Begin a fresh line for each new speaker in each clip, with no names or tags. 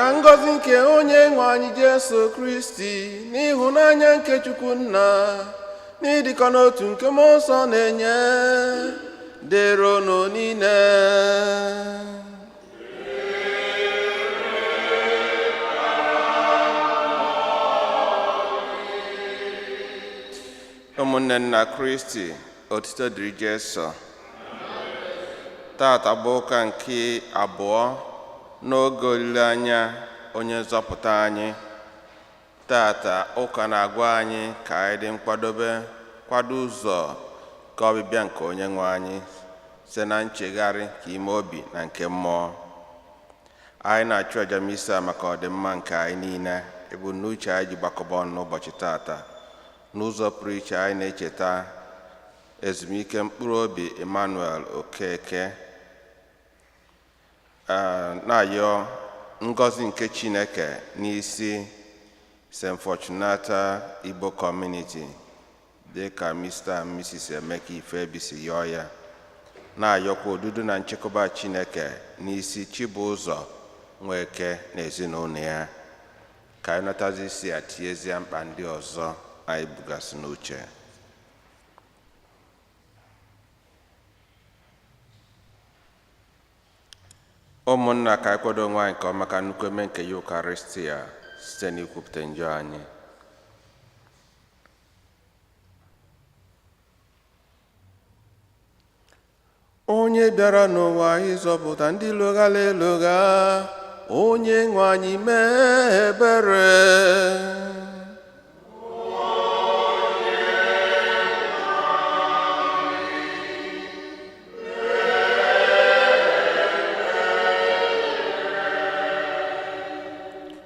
Ka ngọzi nke onye nwe anyị Jesu Kristi, n'ịhụnanya nke Chukwu Nna, n'ịdịkọ n'otu nke Mmụọ Nsọ na-enye, dịrị unu niile. Ụmụnne nna Kristi, otito dịrị Jesu. Tata bụ ụka nke abụọ n'oge olileanya onye nzọpụta anyị. Tata ụka na-agwa anyị ka anyị dị nkwadobe, kwado ụzọ ka ọbịbịa nke onye nwe anyị site na nchegharị nke ime obi na nke mmụọ. Anyị na-achụ aja misa maka ọdịmma nke anyị niile, ebumnuche anyị ji gbakọba ọnụ n'ụbọchị tata. N'ụzọ pụrụ iche anyị na-echeta ezumike mkpụrụ obi Emmanuel Okeke, na-ayọ ngọzi nke Chineke n'isi St. Fortunata Igbo Community dịka Mr. and Mrs. Emeka Ifebi si yọọ ya, na-ayọkwa odudu na nchekwaba Chineke n'isi Chibụzọ Nweke na ezinụlọ ya. Ka anyị natazi isi a tinyezie mkpa ndị ọzọ anyị bugasị n'uche. Ụmụnna, ka anyị kwado onwe anyị nke ọma maka nnukwu eme nke Yukaristia site n'ikwupụta njọ anyị. Onye bịara n'ụwa ịzọpụta ndị lụghara elugha, onye nwe anyị mee ebere.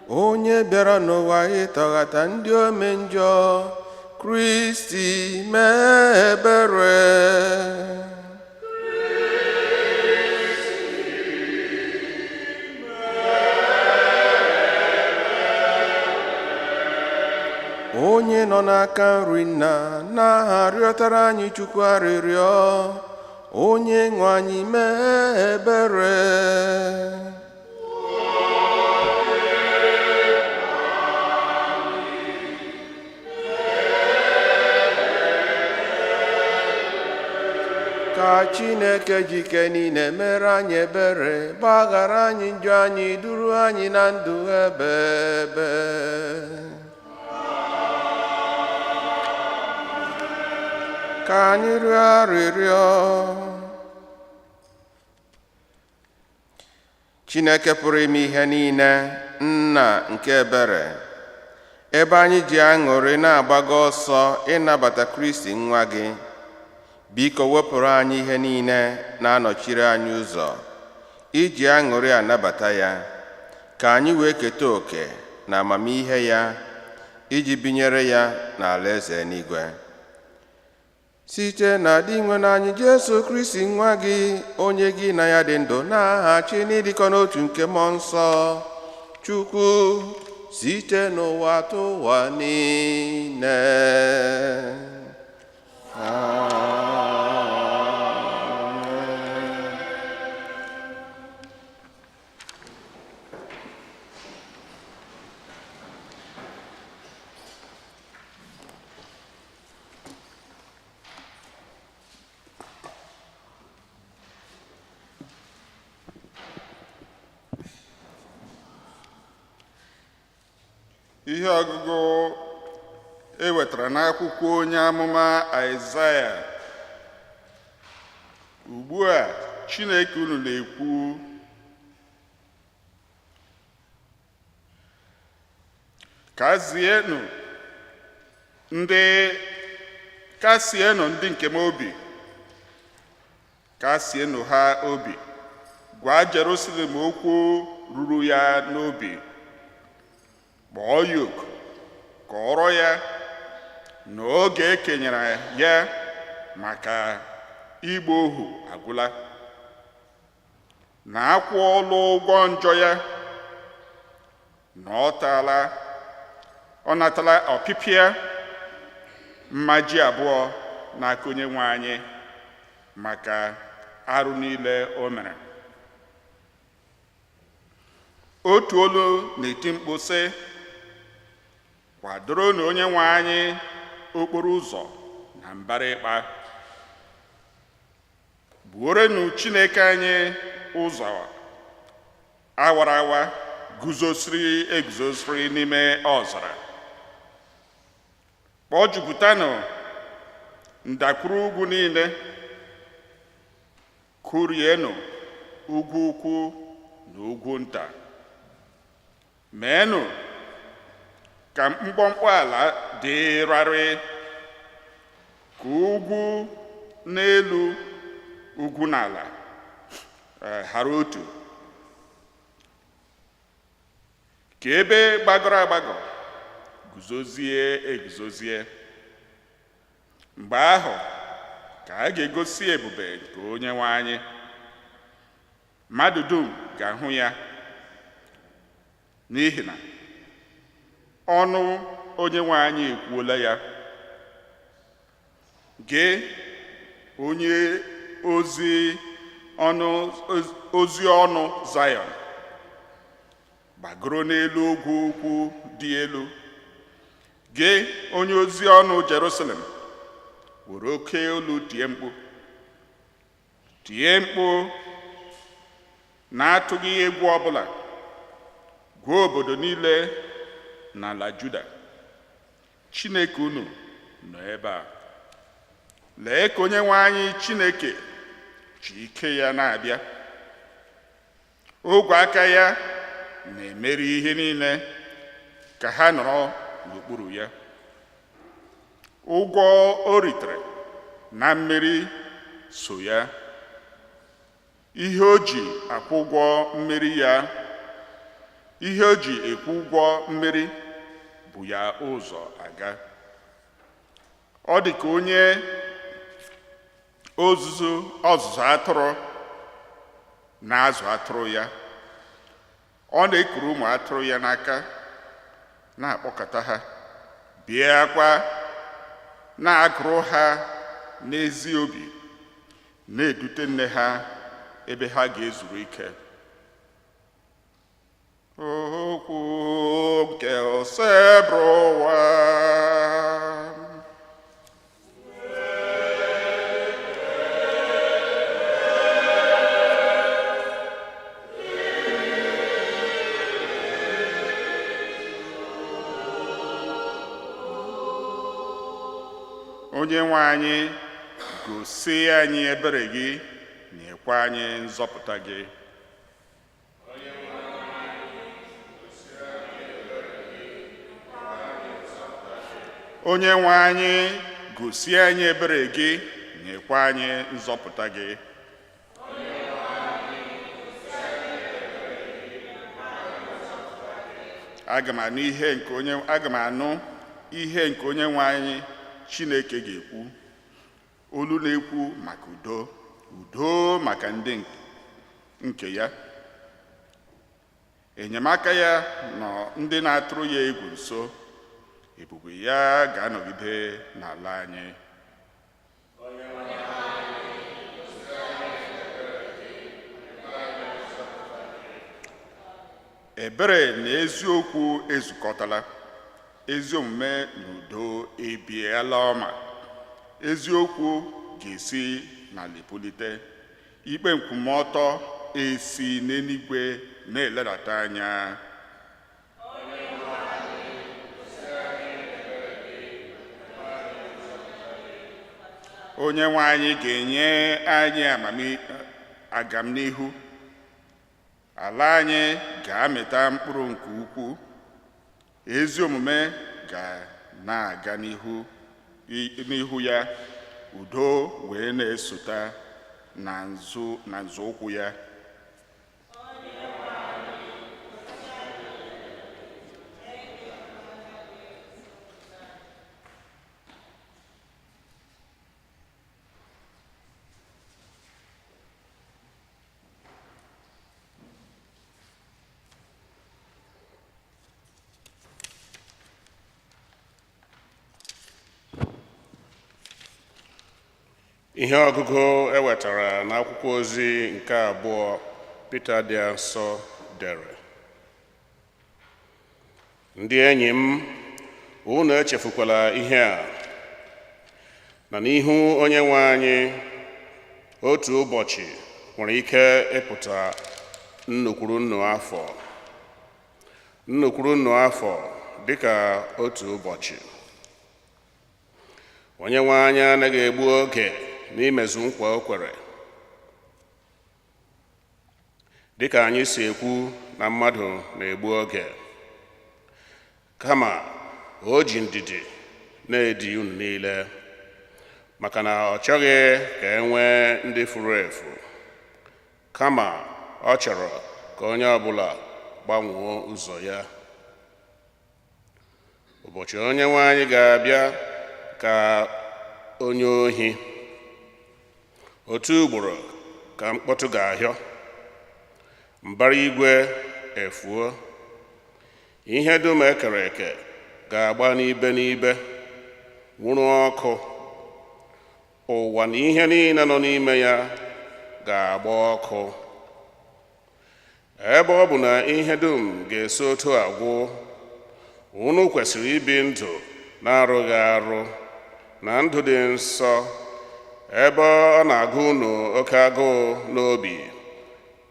Onye bịara n'ụwa ịtọghata ndị ome njọ, Kristi mee ebere. Onye nọ n'aka nri nna na-arịọtara anyị Chukwu arịrịọ, onye nwe anyị mee ebere. Ka Chineke jike niile mere anyị ebere, gbaghara anyị njọ anyị, duru anyị na ndụ ebebe. Ka anyị rịọ arịrịọ. Chineke pụrụ ime ihe niile, Nna nke ebere, ebe anyị ji aṅụrị na-agbago ọsọ ịnabata Kristi nwa gị, biko wepụrụ anyị ihe niile na-anọchiri anyị ụzọ iji aṅụrị anabata ya, ka anyị wee keta òkè na amamihe ya iji binyere ya n'alaeze eluigwe. Site na dị nwe anyị Jesu Kristi nwa gị, onye gị na ya dị ndụ na-aghachi n'ịdịkọ n'otu nke Mmụọ Nsọ, Chukwu, site n'ụwa tụwa niile. Amen.
Ihe ọgụgụ e wetara n'akwụkwọ onye amụma Aịzaya. Ugbu a Chineke unu na-ekwu, kasienụ ndị nke m obi, kasienụ ha obi, gwa Jerusalem okwu ruru ya n'obi, kpọọ ya oku, kọọrọ ya na oge e kenyere ya maka igba ohu agwụla, na akwụọla ụgwọ njọ ya, na ọ natala ọpịpịa mmaji abụọ n'aka onye nwe anyị maka arụ niile o mere. Otu olu na-eti mkpu sị, kwadoronụ onye nwe anyị okporo ụzọ na mbara ịkpa, gbuorenụ Chineke anyị ụzọ awara awa guzosiri eguzosiri n'ime ọzara. Kpọjupụtanụ ndakwurugwu niile, kụrienụ ugwu ukwu na ugwu nta, meenụ ka mkpọmkpọ ala dị rarịị, ka ugwu n'elu ugwu n'ala ghara otu, ka ebe gbagọrọ agbagọ guzozie eguzozie. Mgbe ahụ ka a ga-egosi ebube nke onye nwe anyị, mmadụ dum ga-ahụ ya, n'ihi na ọnụ onye nwe anyị ekwuola ya. Gị onye ozi ọnụ ozi ọnụ Zayọn, gbagoro n'elu ugwu ukwu dị elu. Gị onye ozi ọnụ Jerusalem, were oke olu tie mkpu, tie mkpu na-atụghị egwu ọbụla, gwa obodo niile n'ala Juda, Chineke unu nọ ebe a. Lee ka onye nwe anyị Chineke ji ike ya na-abịa, ogwe aka ya na-emeri ihe niile ka ha nọrọ n'okpuru ya. Ụgwọ o ritere na mmeri so ya, ihe o ji akwụ ụgwọ mmeri ya, ihe o ji ekwu ụgwọ mmeri bụ ya ụzọ aga. Ọ dị ka onye ozuzu ọzụzụ atụrụ na-azụ atụrụ ya, ọ na-ekuru ụmụ atụrụ ya n'aka, na-akpọkọta ha, bịakwa na-agụrụ ha n'ezi obi, na-edute nne ha ebe ha ga-ezuru ike. Okwu nke Osebụrụwa. Onye nwe anyị, gosi anyị ebere gị, nyekwa anyị nzọpụta gị. Onye nwe anyị, gosi anyị ebere gị, nyekwa anyị nzọpụta gị. Aga m anụ ihe nke onye aga m anụ ihe nke onye nwe anyị Chineke ga-ekwu, olu na-ekwu maka udo, udo maka ndị nke ya. Enyemaka ya nọ ndị na-atụrụ ya egwu nso, ebube ya ga-anọgide n'ala anyị. Ebere na eziokwu ezukọtala, ezi omume na udo ebiela ọma. Eziokwu ga-esi n'ala pulite, ikpe nkwụmọtọ esi n'eluigwe na-eledata anya. Onye nwe anyị ga-enye anyị agamnihu, ala anyị ga-amịta mkpụrụ nke ukwuu, ezi omume ga na-aga n'ihu ya, udo wee na-esota na nzọụkwụ ya.
Ihe ọgụgụ e wetara n'akwụkwọ ozi nke abụọ Pita dị nsọ dere.
Ndị enyi m, unu echefukwala ihe a, na n'ihu Onye nwe anyị, otu ụbọchị nwere ike ịpụta nnukwuru nnu afọ, nnukwuru nnu afọ dịka otu ụbọchị. Onye nwe anyị anaghị egbu oge n'imezu nkwa o kwere, dịka anyị si ekwu na mmadụ na-egbu oge, kama o ji ndidi na-edi unu niile, maka na ọ chọghị ka e nwee ndị furu efu, kama ọ chọrọ ka onye ọbụla gbanwee ụzọ ya. Ụbọchị Onye nwe anyị ga-abịa ka onye ohi. Otu ugboro ka mkpọtụ ga-ahịọ, mbara igwe efuo, ihe dum e kere eke ga-agba n'ibe n'ibe, nwụrụ ọkụ. Ụwa na ihe niile nọ n'ime ya ga-agba ọkụ. Ebe ọ bụ na ihe dum ga-esi otu a gwụ, unu kwesịrị ibi ndụ na-arụghị arụ na ndụ dị nsọ, ebe ọ na-agụ unu oke agụụ n'obi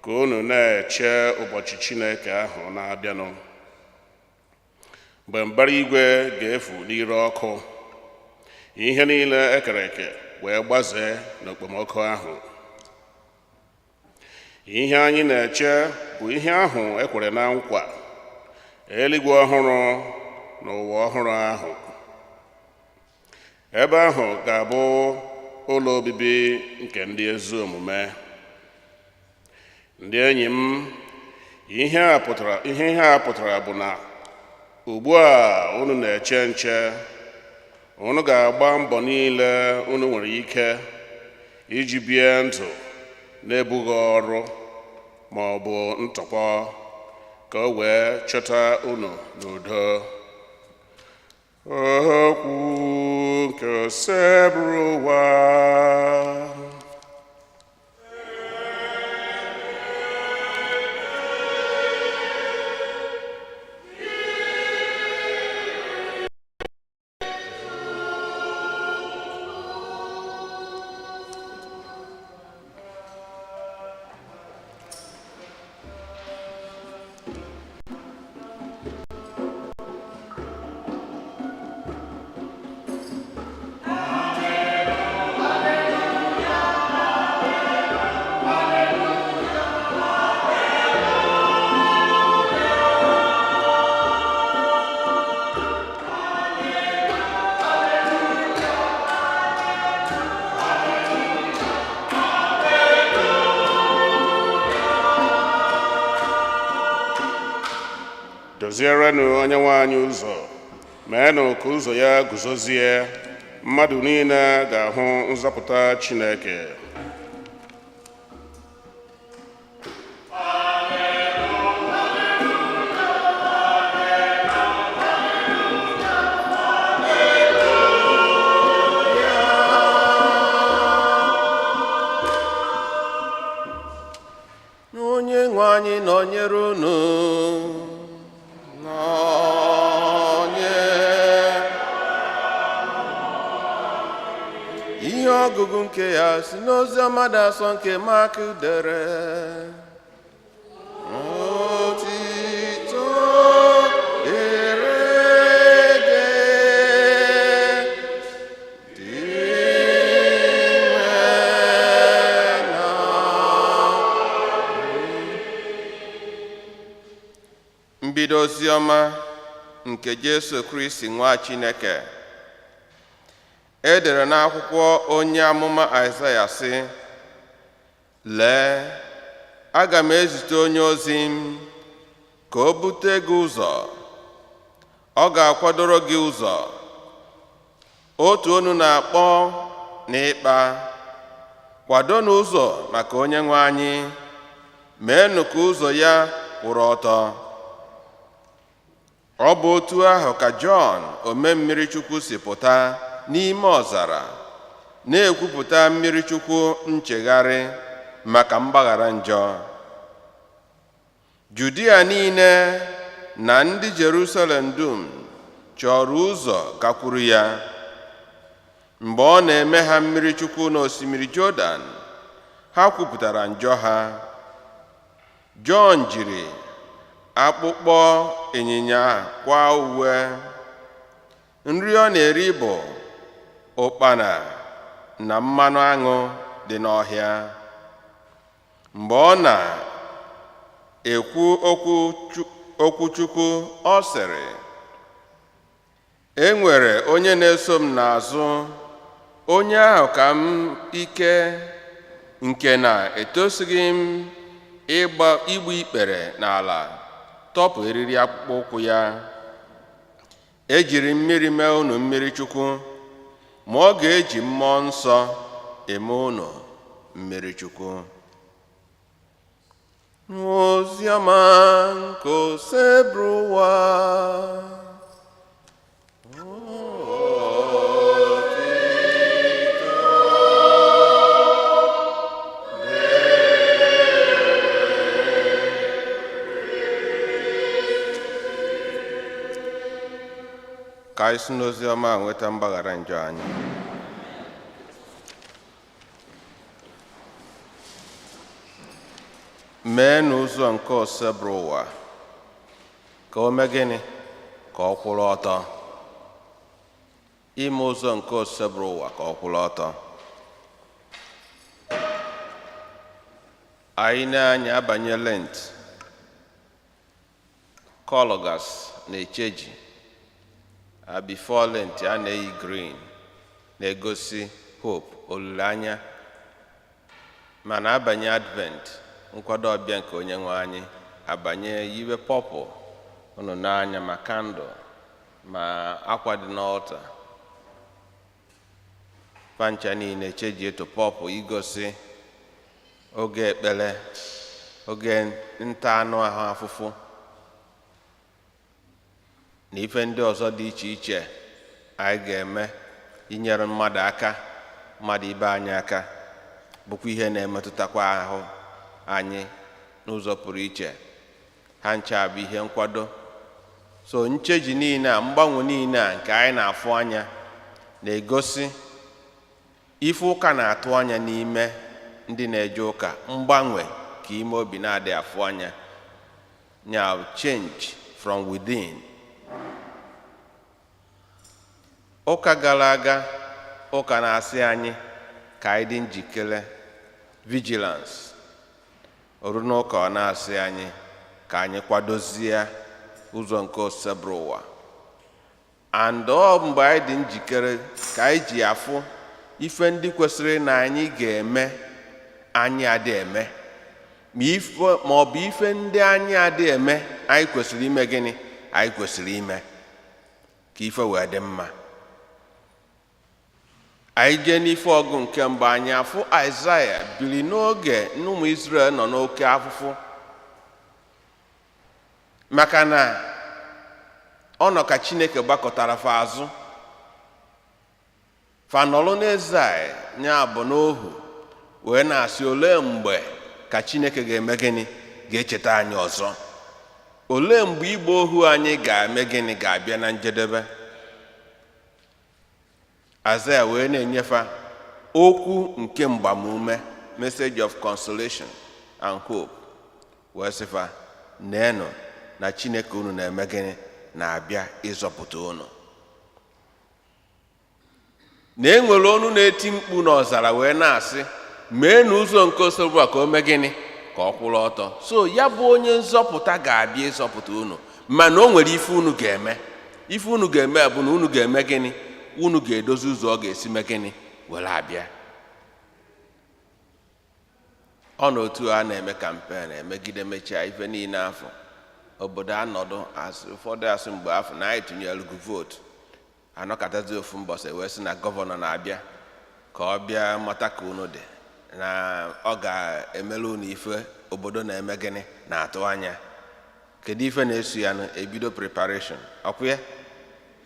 ka unu na-eche ụbọchị Chineke ahụ na-abịanụ, mgbe mbara igwe ga-efu n'ire ọkụ, ihe niile e kere eke wee gbazee n'okpomọkụ ahụ. Ihe anyị na-eche bụ ihe ahụ e kwere na nkwa, eluigwe ọhụrụ na ụwa ọhụrụ ahụ. Ebe ahụ ga-abụ ụlọ obibi nke ndị ezi omume. Ndị enyi m, ihe a pụtara bụ na ugbu a unu na-eche nche, unu ga-agba mbọ niile unu nwere ike iji bie ndụ na-ebughị ọrụ ma ọ bụ ntụpọ, ka o wee chọta unu n'udo. Okwu nke Osebụrụwa. Dozierenụ Onye nwe anyị ụzọ, meenụ ka ụzọ ya guzozie, mmadụ niile ga-ahụ nzọpụta Chineke.
Onye nwe anyị nọnyere unu. Nọnye. Ihe ọgụgụ nke ya si n'ozi ọma dị asọ nke Mak dere. Otito dịrị gị, Dinwenụ. Mbido oziọma nke Jesu Kristi nwa Chineke e dere n'akwụkwọ onye amụma Aịzaya sị, lee, aga m ezite onye ozi m ka o bute gị ụzọ, ọ ga-akwadoro gị ụzọ. Otu onu na-akpọ n'ịkpa, kwadonụ ụzọ maka onye nwe anyị, meenụ ka ụzọ ya kwụrụ ọtọ. Ọ bụ otu ahụ ka Jọn ome mmiri Chukwu si pụta n'ime ọzara na-ekwupụta mmiri Chukwu nchegharị maka mgbaghara njọ. Judia niile Na ndị Jerusalem dum chọrọ ụzọ gakwuru ya. Mgbe ọ na-eme ha mmiri Chukwu n'osimiri Jọdan, ha kwupụtara njọ ha. Jọn jiri akpụkpọ ịnyịnya kwa uwe. Nri ọ na-eri bụ ụkpana na mmanụ aṅụ dị n'ọhịa. Mgbe ọ na-ekwu okwu Chukwu, ọ sịrị, "E nwere onye na-eso m n'azụ, onye ahụ ka m ike, nke na etosighị m igbu ikpere n'ala tọpụ eriri akpụkpọ ụkwụ ya. Ejiri mmiri mee unu mmiri Chukwu, ma ọ ga-eji Mmụọ Nsọ eme unu mmiri Chukwu." Oziọma nke Osebụrụwa. Ka anyị si n'oziọma a nweta mgbaghara njọ anyị. Mee n'ụzọ nke Osebụrụwa ka o mee gịnị? Ka ọ kwụrụ ọtọ. Ime ụzọ nke Osebụrụwa ka ọ kwụrụ ọtọ. Anyị na-anya abanye Lent, colour gasị na-echeji. Before Lent, a na-eyi green, na-egosi hope, olileanya. Mana abanye Advent, nkwado ọbịa nke Onye nwe anyị, abanye yiwe purple. Unu n'anya, ma candle ma akwa dị n'altar pancha niile cheji eto purple, igosi oge ekpere, oge nta anụ ahụ afụfụ na ife ndị ọzọ dị iche iche anyị ga-eme inyere mmadụ aka, mmadụ ibe anyị aka, bụkwa ihe na-emetụtakwa ahụ anyị n'ụzọ pụrụ iche. Ha ncha bụ ihe nkwado. So ncheji niile a, mgbanwe niile a nke anyị na-afụ anya, na-egosi ife ụka na-atụ anya n'ime ndị na-eje ụka: mgbanwe ka ime obi na-adị afụ anya, nya change from within. Ụka gara aga, ụka na-asị anyị ka anyị dị njikere, vigilance. Oru n'ụka, ọ na-asị anyị ka anyị kwadozie ụzọ nke Osebụrụwa. And ọ mgbe anyị dị njikere ka anyị ji afụ ife ndị kwesịrị na anyị ga-eme anyị adị eme, ma ife ma ọ bụ ife ndị anyị adị eme anyị kwesịrị ime gịnị? Anyị kwesịrị ime ka ife wee dị mma. Anyị jee n'ife ọgụ nke mbụ, anyị afụ Aịzaya biri n'oge ụmụ Izrel nọ n'oke afụfụ, maka na ọ nọ ka Chineke gbakọtara fa azụ, fa nọrọ n'Ezai, nya bụ n'ohu, wee na-asị, "Olee mgbe ka Chineke ga-eme gịnị? Ga-echeta anyị ọzọ? Olee mgbe igba ohu anyị ga-eme gịnị? Ga-abịa na njedebe?" Aịzaya wee na-enyefa okwu nke mgbamume, message of consolation and hope, wee sịfa, "Neenụ na Chineke unu na-eme gịnị? Na-abịa ịzọpụta unu, na e nwere ọnụ na-eti mkpu n'ọzara wee na-asị, mee n'ụzọ nke Osebụrụwa ka o mee gịnị? Ka ọ kwụrụ ọtọ." So ya bụ onye nzọpụta ga-abịa ịzọpụta unu, mana o nwere ife unu ga-eme. Ife unu ga-eme bụ na unu ga-eme gịnị? Unu ga-edozi ụzọ ọ ga-esi mee gịnị? Were abịa. Ọ na otu a na-eme campaign emegide, mechaa ife niile, afọ obodo anọdụ asị, ụfọdụ asị mgbe afọ na anyị tụnyere gụ vote, anọkọtazi ofu mbọsị wee sị na governor na-abịa ka ọ bịa mata ka unu dị, na ọ ga-emere unu ife obodo na-eme gịnị? Na-atụ anya. Kedu ife na-eso ya nụ? Ebido preparation, ọkwụ ya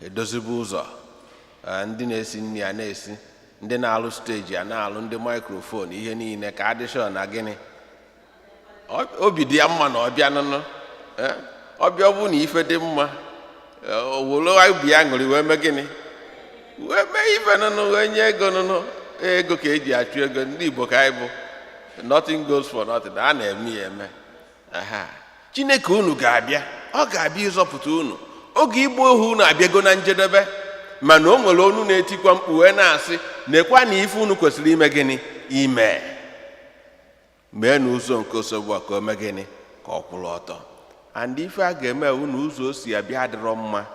edozibe ụzọ. Ndị na-esi nri a na-esi, ndị na-alụ stage a na-alụ, ndị microphone, ihe niile ka adịshọ na gịnị? Obi dị ya mma na ọ bịa nụnụ. Ọbịa, ọ bụ na ife dị mma, o were obi aṅụrị wee mee gịnị? Wee mee ife nụnụ, wee nye ego nụnụ. Ego ka eji achụ ego. Ndị Igbo ka anyị bụ, nothing goes for nothing. A na-eme ya eme. Aha. Chineke unu ga-abịa, ọ ga-abịa ịzọpụta unu. Oge igbu ohu unu abịago na njedebe. Mana o nwere onu na-etikwa mkpu wee na-asị, nekwa na ife unu kwesịrị ime gịnị? Ime mee na ụzọ nke osogbu a ka o mee gịnị? Ka ọ kwụrụ ọtọ. And ife a ga-eme ewu na ụzọ o si abịa adịrọ mma.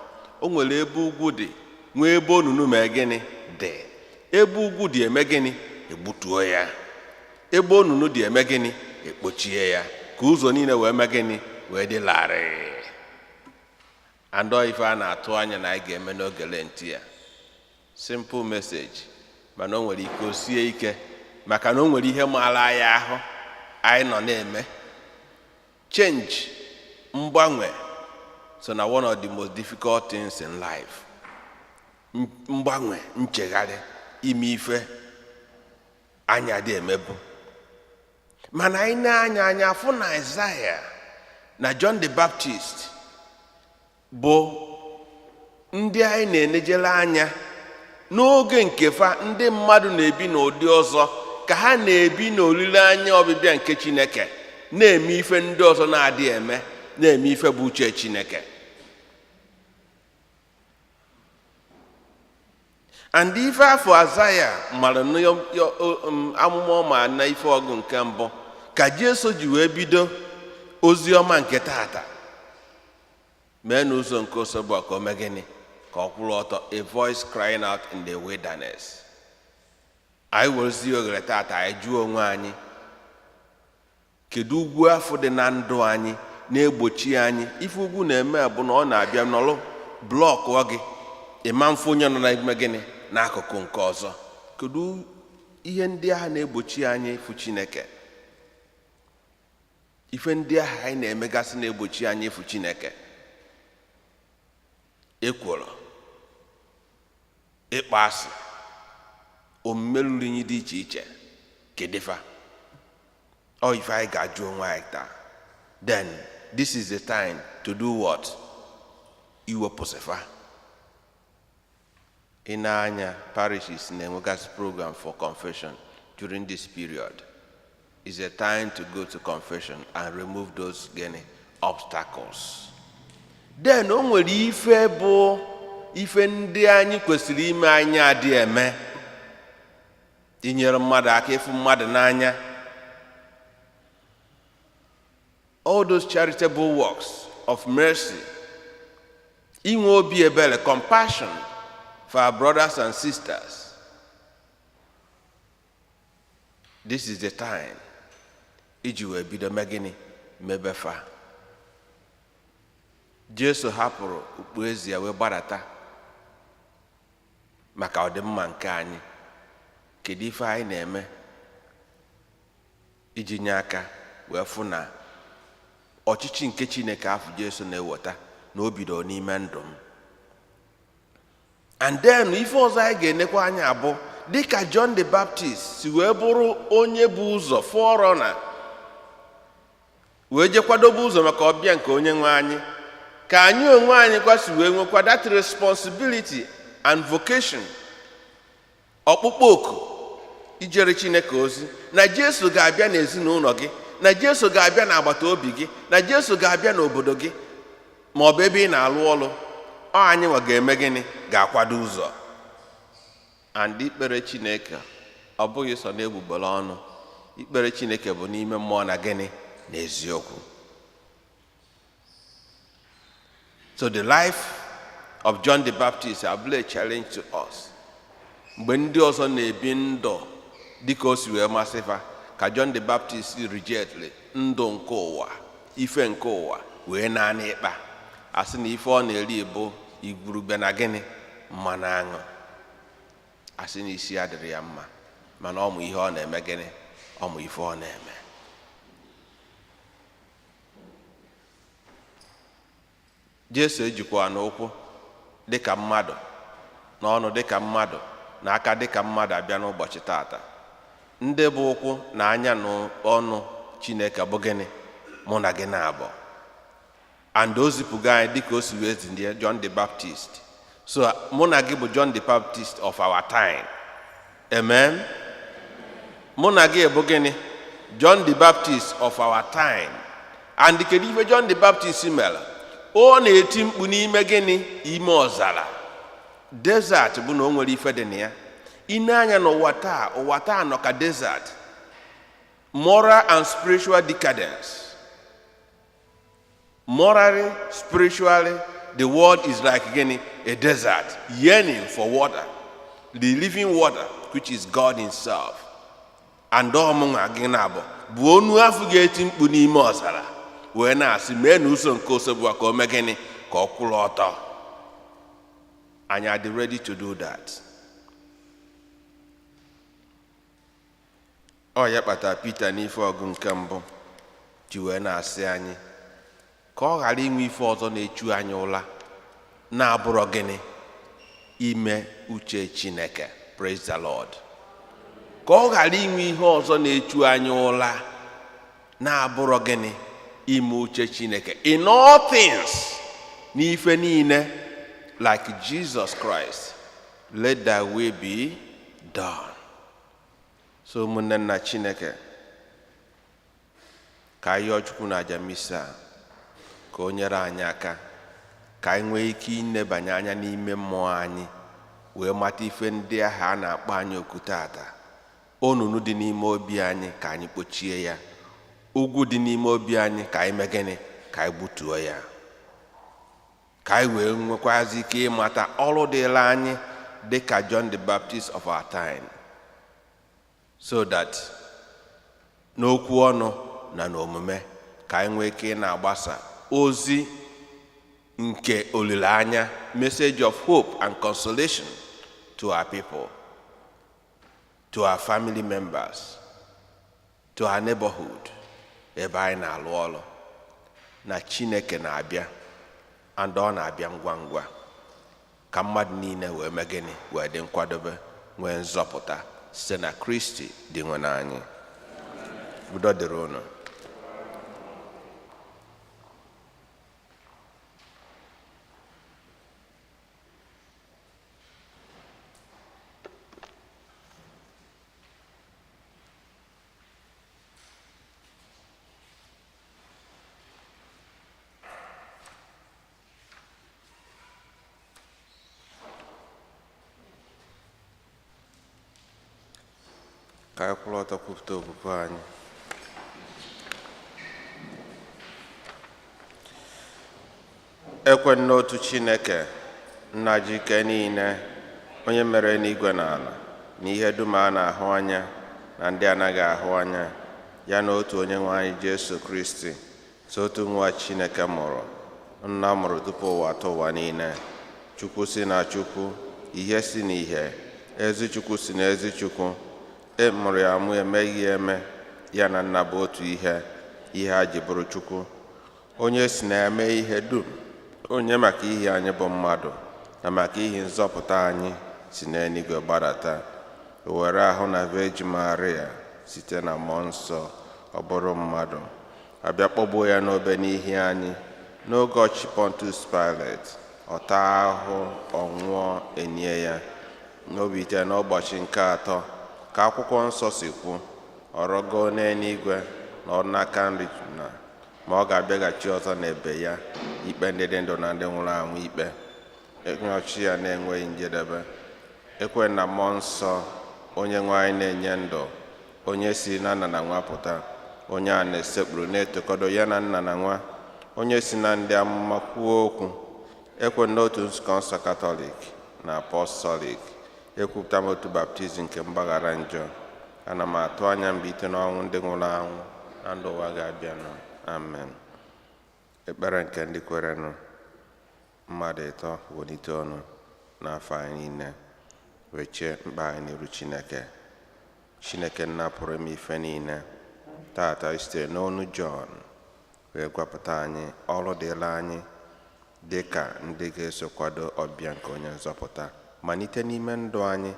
O nwere ebe ugwu dị, nwee ebe onunu mee gịnị dị. Ebe ugwu dị, eme gịnị? Egbutuo ya. Ebe onunu dị, eme gịnị? Ekpochie ya, ka ụzọ niile wee mee gịnị? Wee dị larịị. And ọ ife a na-atụ anya na anyị ga-eme n'oge Lent ya. Simple message, mana o nwere ike o sie ike, maka na o nwere ihe maara anyị ahụ anyị nọ na-eme. Change, mgbanwe, so na one of the most difficult things in life. Mgbanwe, nchegharị, ime ife anya dị emebu. Mana anyị na-anya anya afụ na Isaiah na John the Baptist bụ ndị anyị na-enejere anya n'oge nke fa. Ndị mmadụ na-ebi n'ụdị ọzọ ka ha na-ebi n'olileanya ọbịbịa nke Chineke, na-eme ife ndị ọzọ na-adịghị eme, na-eme ife bụ uche Chineke. And ife afọ Azaya mara amụma ọma na ife ọgụ nke mbụ ka Jesu ji wee bido ozi ọma nke tata: mee n'ụzọ nke osogbu a ka o mee gịnị? Ka ọ kwụrụ ọtọ. A voice crying out in the wilderness. Anyị werezie oghere tata, anyị jụọ onwe anyị, kedu ugwu afọ dị na ndụ anyị na-egbochi anyị? Ife ugwu na-eme bụ na ọ na-abịa nọrọ block gị, ịma mfe onye nọ n'ime gịnị n'akụkụ nke ọzọ. Kedu ihe ndị ahụ na-egbochi anyị ịfụ Chineke? Ife ndị ahụ anyị na-emegasị na-egbochi anyị ịfụ Chineke: ekworo, ịkpọ asị, omume ruru unyi dị iche iche, kedịfa? Ọ ife anyị ga-ajụ onwe anyị taa. Then this is the time to do what? Iwepụsịfa. Ị na-anya, parishes na-enwegasị program for confession during this period. Is a time to go to confession and remove those gịnị? Obstacles. Then o nwere ife bụ ife ndị anyị kwesịrị ime anyị adị eme: inyere mmadụ aka, ịfụ mmadụ n'anya, all those charitable works of mercy, inwe obi ebere, compassion for our brothers and sisters. This is the time iji wee bido mee gịnị? Mebefa. Jesu hapụrụ okpueze ya wee gbadata maka ọdịmma nke anyị. Kedu ife anyị na-eme iji nye aka wee fụ na ọchịchị nke Chineke afọ Jesu na-eweta na o bido n'ime ndụ m? And then ife ọzọ anyị ga-enekwa anya bụ dịka John the Baptist si wee bụrụ onye bụ ụzọ, forerunner, wee je kwadobe ụzọ maka ọbịa nke onye nwe anyị, ka anyị onwe anyị kwa si wee nwekwa that responsibility and vocation, ọkpụkpọ oku ijere Chineke ozi, na Jesu ga-abịa n'ezinụlọ gị, na Jesu ga-abịa n'agbata obi gị, na Jesu ga-abịa n'obodo gị ma ọ bụ ebe ị na-alụ ọrụ. Ọ anyị nwa ga-eme gịnị? Ga-akwado ụzọ. And ikpere Chineke, ọ bụghị sọ n'egbugbere ọnụ. Ikpere Chineke bụ n'ime mmụọ na gịnị? Na eziokwu. So the life of John the Baptist abụla a challenge to us. Mgbe ndị ọzọ na-ebi ndụ dịka o si wee masị fa, ka John the Baptist rejectly ndụ nke ụwa, ife nke ụwa, wee naanị ịkpa asị na ife ọ na-eri bụ igwurube na gịnị? Mmanụ aṅụ. Asị na isi adịrị ya mma, mana ọ mụ ihe ọ na-eme gịnị? Ọ mụ ife ọ na-eme. Jesu ejikwa n'ụkwụ dịka mmadụ, n'ọnụ dịka mmadụ, na aka dịka mmadụ abịa n'ụbọchị tata. Ndị bụ ụkwụ na anya na ọnụ Chineke bụ gịnị? Mụ na gị na-abụ. And o zipụgo anyị dịka o si wee zi John the Baptist. So mụ na gị bụ John the Baptist of our time. Amen. Mụ na gị bụ gịnị? John the Baptist of our time. And kedu ife John the Baptist mere? Ọ na-eti mkpu n'ime gịnị? Ime ọzara, desert, bụ na o nwere ife dị na ya. Ine anya n'ụwa taa, ụwa taa nọ ka desert, moral and spiritual decadence. Morally, spiritually, the world is like gịnị? A desert yearning for water, the living water, which is God himself. And ọmụnwa gị na-abụ bụ onu afọ ga-eti mkpu n'ime ọzara wee na-asị, mee na ụzọ nke Osebụa ka o mee gịnị? Ka ọ kwụrụ ọtọ. Anyị adị ready to do that? Ọ ya kpatara Pita n'ife ọgụ nke mbụ ji wee na-asị anyị ka ọ ghara inwe ife ọzọ na-echu anyị ụla na-abụrọ gịnị? Ime uche Chineke. Praise the Lord. Ka ọ ghara inwe ihe ọzọ na-echu anyị ụla na-abụrọ gịnị? Ime uche Chineke. In all things, n'ife niile, like Jesus Christ, let thy will be done. So ụmụnne nna Chineke, ka anyị yọọ Chukwu na aja misa ka o nyere anyị aka ka anyị nwee ike inebanye anya n'ime mmụọ anyị wee mata ife ndị ahụ a na-akpọ anyị oku tata. Onunu dị n'ime obi anyị, ka anyị kpochie ya. Ugwu dị n'ime obi anyị, ka anyị mee gịnị? Ka anyị gbutuo ya, ka anyị wee nwekwazi ike ịmata ọrụ dịla anyị dị ka John the Baptist of our time, so that n'okwu ọnụ na n'omume, ka anyị nwee ike ị na-agbasa ozi nke olileanya, message of hope and consolation to our people, to our family members, to our neighborhood, ebe anyị na-alụ ọrụ, na Chineke na-abịa, and ọ na-abịa ngwa ngwa, ka mmadụ niile wee mee gịnị? Wee dị nkwadobe, nwee nzọpụta site na Kristi dị nwe anyị. Udo dịrị unu. Ka anyị kwụrụ ọtọ kwupụta okwukwe anyị. Ekwe n'otu Chineke, Nna ji ike niile, onye mere n'igwe na ala na ihe dum a na-ahụ anya na ndị anaghị ahụ anya, ya na otu Onye nwe anyị Jesu Kristi, so otu nwa Chineke mụrụ, Nna mụrụ tupu ụwa atọ ụwa niile, Chukwu si na Chukwu, ihe si na ihe, ezi Chukwu si na ezi Chukwu, e mụrụ ya amụ, emeghị ya eme, ya na Nna bụ otu ihe, ihe a ji bụrụ Chukwu, onye si na-eme ihe dum, onye maka ihe anyị bụ mmadụ na maka ihe nzọpụta anyị si n'eluigwe gbadata, o were ahụ na Virgin Maria, site na Mmụọ Nsọ ọ bụrụ mmadụ, abịa kpọgbuo ya n'obe n'ihi anyị n'oge ọchị Pontius Pilate, ọ taa ahụhụ, ọ nwụọ, enie ya, n'obi ite n'ụbọchị nke atọ, ka akwụkwọ nsọ si kwu, ọ rọgoo n'eluigwe na ọ n'aka nri na ma ọ ga-abịaghachi ọzọ n'ebe ya ikpe ndị dị ndụ na ndị nwụrụ anwụ ikpe, ọchị ya na-enweghị njedebe. Ekwe na Mmụọ Nsọ, Onye nwe anyị na-enye ndụ, onye si na Nna na Nwa pụta, onye a na-esekpuru na-etokọdo ya na Nna na Nwa, onye si na ndị amụma kwuo okwu. Ekwe n'otu Nzukọ Nsọ Katọlik na Apọstọlik. Ekwupụta m otu baptizim nke mgbaghara njọ. Ana m atụ anya mbilite n'ọnwụ ndị nwụrụ anwụ na ndụ ụwa ga-abịanụ. Amen. Ekpere nke ndị kwerenụ. Mmadụ ịtọ welite ọnụ n'afọ anyị niile wee chee mkpa anyị n'iru Chineke. Chineke Nna pụrụ ime ife niile, tata sitere n'ọnụ Jọn wee gwapụta anyị ọrụ dịla anyị dị ka ndị ga-eso kwado ọbịa nke Onye Nzọpụta, malite n'ime ndụ anyị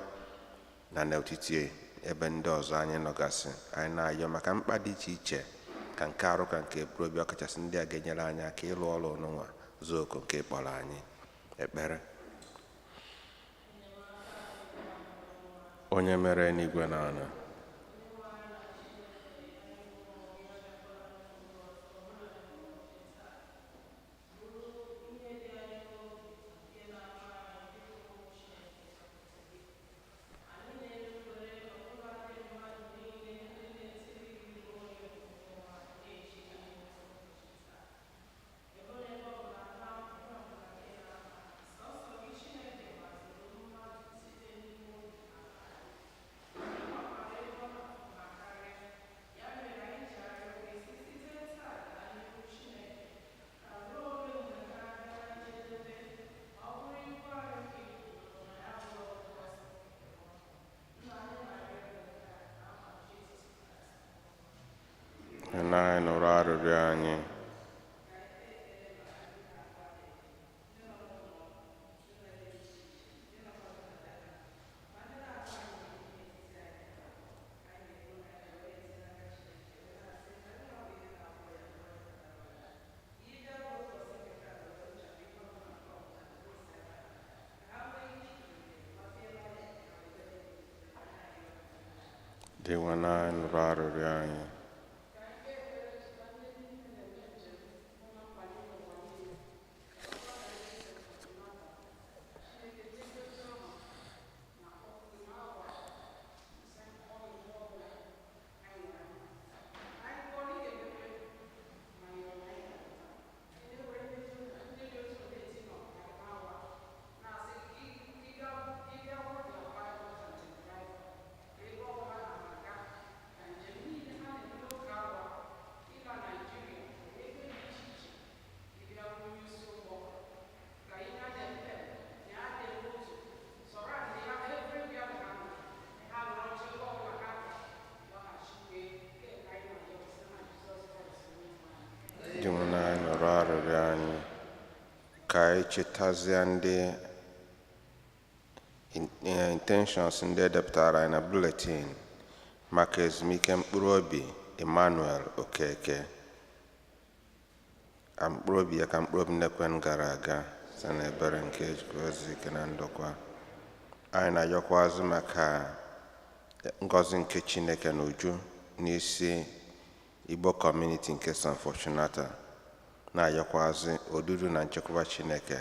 na n'etiti ebe ndị ọzọ anyị nọgasị. Anyị na-ayọ maka mkpa dị iche iche. Ka nke arụ ka nke mkpụrụ obi, ọkachasị ndị a ga-enyere anyị aka ịlụ ọrụ ọnụnwa zuo oke nke ịkpọrọ anyị. Ekpere. Onye mere n'igwe na ala, nna anyị, nụrụ arịrịọ anyị. Dinwenụ anyị, nụrụ arịrịọ anyị. Dinwenụ anyị, nụrụ arịrịọ anyị. Ka anyị chetazie ndị intentions ndị edepụtara anyị na bulletin maka ezumike mkpụrụ obi Emmanuel Okeke. Ka mkpụrụ obi ya ka mkpụrụ obi nnekwen gara aga site na ebere nke ejikwa ozu ike na ndokwa. Anyị na-ayọkwazị maka ngọzi nke Chineke na uju n'isi Igbo Community nke San Fortunata, na-ayọkwazị odudu na nchekwaba Chineke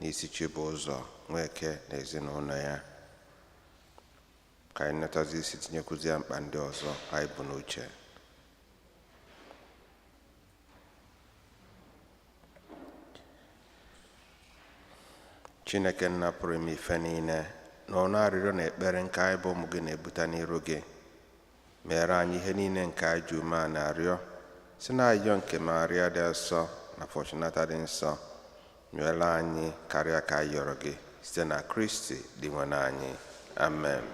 n'isi Chibụzọ Nweke na ezinụlọ ya. Ka anyị netazi isi tinyekwuzi ya mkpa ndị ọzọ anyị bụ n'uche. Chineke nna pụrụ ime ife niile, na ọnụ arịrịọ na ekpere nke anyị bụ ụmụ gị na-ebute n'iru gị, mere anyị ihe niile nke anyị ji ume a na-arịọ si na ayọ nke Maria dị nsọ na Fortunata dị nsọ, nyere anyị karịa ka anyị yọrọ gị, site na Kristi Dinwenụ anyị. Amen.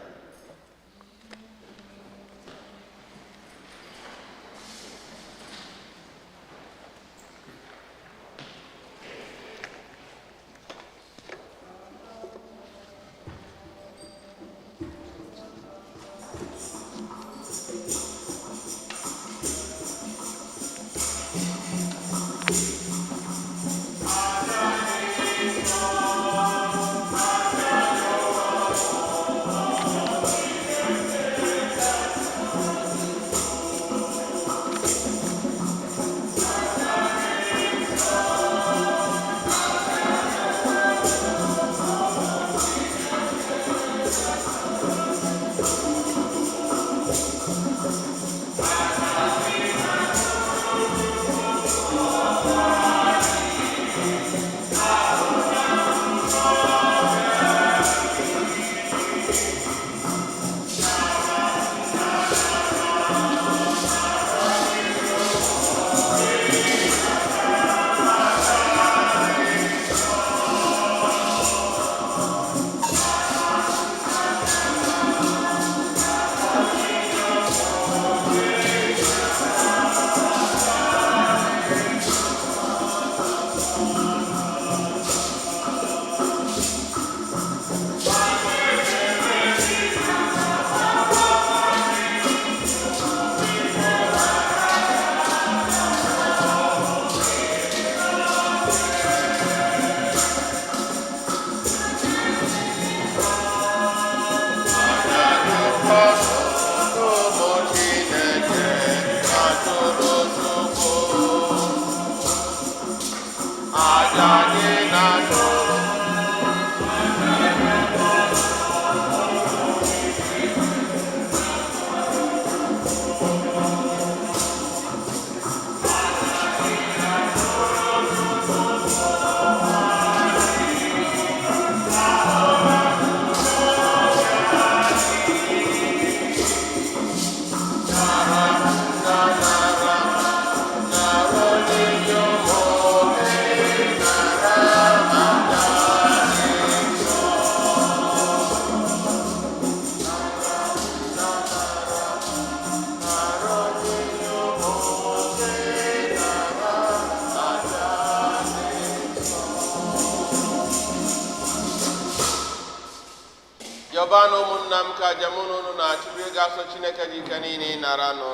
Kwekọba na ụmụnna m ka aja mụ na unu na-achụrụ ịga asọ Chineke dị ike niile ịnaranụ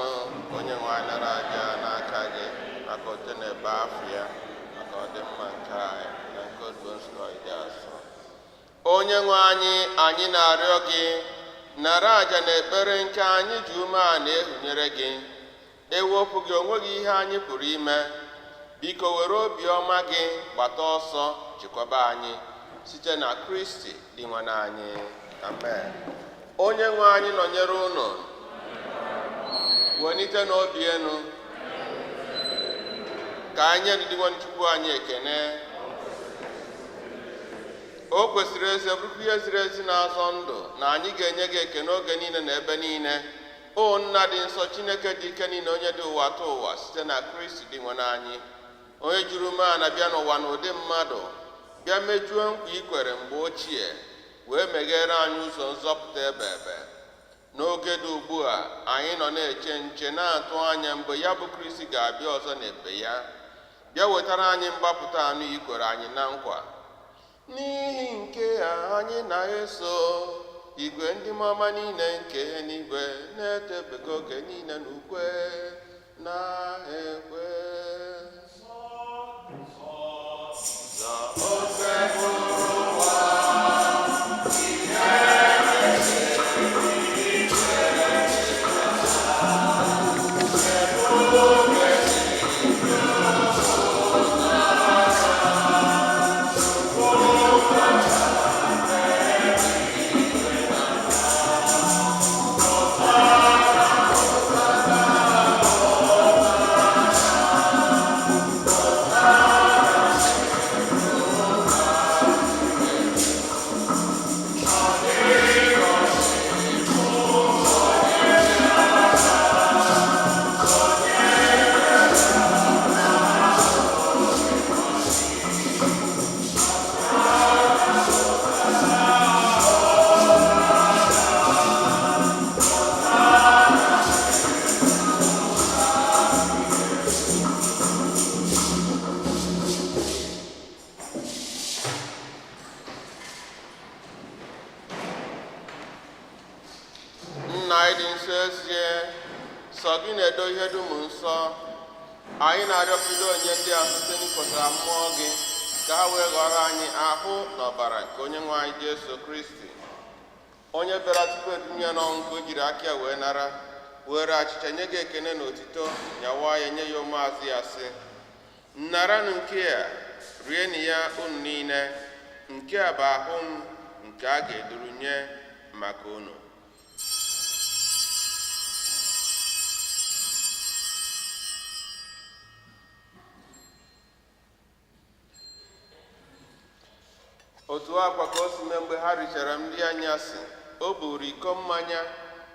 onye nwe anyị nara aja n'aka gị maka ote na-ebe afọ ya maka ọdịmma nke anyị na nke otu nzukọ ịdị asọ. Onye nwe anyị, anyị na-arịọ gị nara aja na ekpere nke anyị ji umeala ehunyere gị. Ewepụ gị onweghị ihe anyị pụrụ ime. Biko were obiọma gị gbata ọsọ chekwaba anyị site na Kristi dị nwe anyị. Amen. Onye nwe anyị nọnyere unu. Welite n'obi enu ka anyị nye Chukwu anyị ekene. O kwesịrị ezi bụrụkwa ihe ziri ezi na-azọ ndụ na anyị ga-enye gị ekene oge niile na ebe niile. O nna dị nsọ, Chineke dị ike niile, onye dị ụwa tụ ụwa, site na Kristi dị nwe anyị, onye juru umeala bịa n'ụwa n'ụdị mmadụ, bịa mejuo nkwa i kwere mgbe ochie, wee meghere anyị ụzọ nzọpụta ebe ebe. N'oge dị ugbu a anyị nọ na-eche nche na-atụ anya mgbe ya bụ Kristi ga-abịa ọzọ n'ebe ya, bịa wetara anyị mgbapụta anụ i kwere anyị na nkwa. N'ihi nke a anyị na-eso igwe ndị mama niile nke eluigwe na-etebego oge niile n'ukwe na-ekwe. Nna anyị dị nsọ ezie, sọ gị na-edo ihe dum nsọ. Anyị na-arịọkwudo onye ndị a site n'ịkpọtara mmụọ gị ka ha wee ghọrọ anyị ahụ na ọbara nke onye nwe anyị Jesu Kristi, onye bịara tupu edunye n'ọnwụ ka o jiri aka ya wee nara, were achịcha nye gị ekene na otito, nyawa ya nye ya ụmụazụ ya sị: naranụ nke a, rienụ ya unu niile, nke a bụ ahụ m nke a ga-eduru nye maka unu. Otu akwa ka o si mee mgbe ha richara nri anyasị, o buru iko mmanya,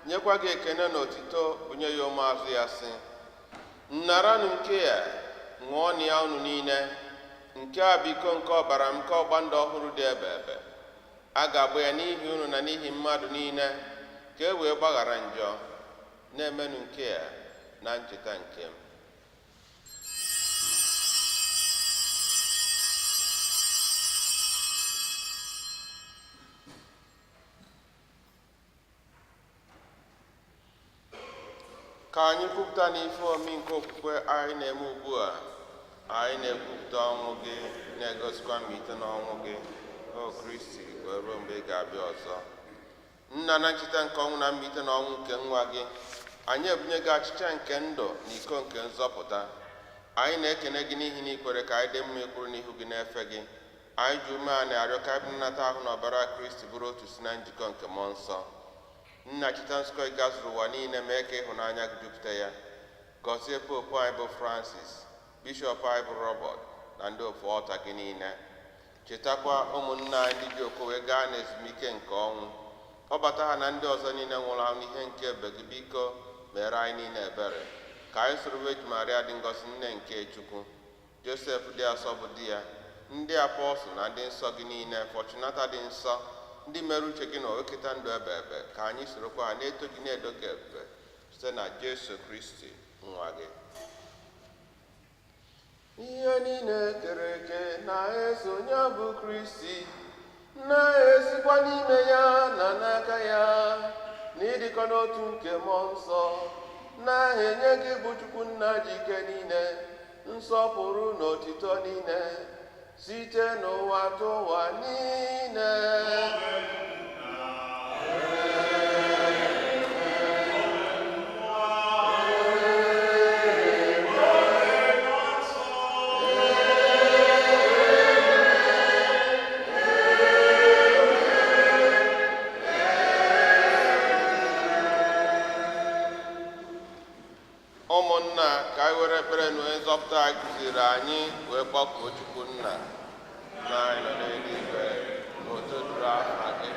nyekwa gị ekene na otito, bunye ya ụmụazụ ya sị: naranụ nke a, ṅụọnụ ya unu niile, nke a bụ iko nke ọbara m nke ọgba ndụ ọhụrụ dị ebe ebe. A ga-agba ya n'ihi unu na n'ihi mmadụ niile ka e wee gbaghara njọ. Na-emenụ nke a na ncheta nke m. Ka anyị kwupụta n'ife omi nke okwukwe anyị na-eme ugbu a. Anyị na-ekwupụta ọnwụ gị, na-egosikwa mbilite n'ọnwụ gị, o Kristi, wee ruo mgbe ị ga-abịa ọzọ. Nna, na ncheta nke ọnwụ na mbilite n'ọnwụ nke nwa gị, anyị ebunye gị achịcha nke ndụ na iko nke nzọpụta. Anyị na-ekene gị n'ihi na ikwere ka anyị dị mma ịkwụrụ n'ihu gị na-efe gị. Anyị ji umeala arịọ ka anyị nnata ahụ na ọbara Kristi bụrụ otu si na njikọ nke mmụọ nsọ. Nna, cheta nzukọ gị gazuru ụwa niile, mee ka ịhụnanya gị jupụta ya. Gọzie popu anyị bụ Francis, bishọp anyị bụ Robert, na ndị ofu ọta gị niile. Chetakwa ụmụnna anyị ndị ji okwu wee gaa n'ezumike nke ọnwụ, kpọbata ha na ndị ọzọ niile nwụrụ anwụ n'ihe nke ebe gị. Biko mere anyị niile ebere, ka anyị soro Virgin Maria dị ngọzi, nne nke Chukwu, Josef dị asọ bụ di ya, ndị apọstụl na ndị nsọ gị niile, Fọchunata dị nsọ, ndị mere uche gị na oketa ndụ ebe ebe, ka anyị sorokwa ha na-eto gị na-edo gị ebube site na Jesu Kristi nwa gị. Ihe niile kere eke na-eso onye bụ Kristi, Na-esikwa n'ime ya na n'aka ya na ịdịkọ n'otu nke mmụọ nsọ na-enye gị bụ Chukwu nna ji ike niile nsọpụrụ na otito niile site n'ụwa tụwa niile. Ụmụnna, ka anyị were ekpere na onye nzọpụta anyị kụziri anyị wee kpọkuo Chukwu nna. Nna anyị nọ n'eluigwe, ka otuto dịrị aha gị,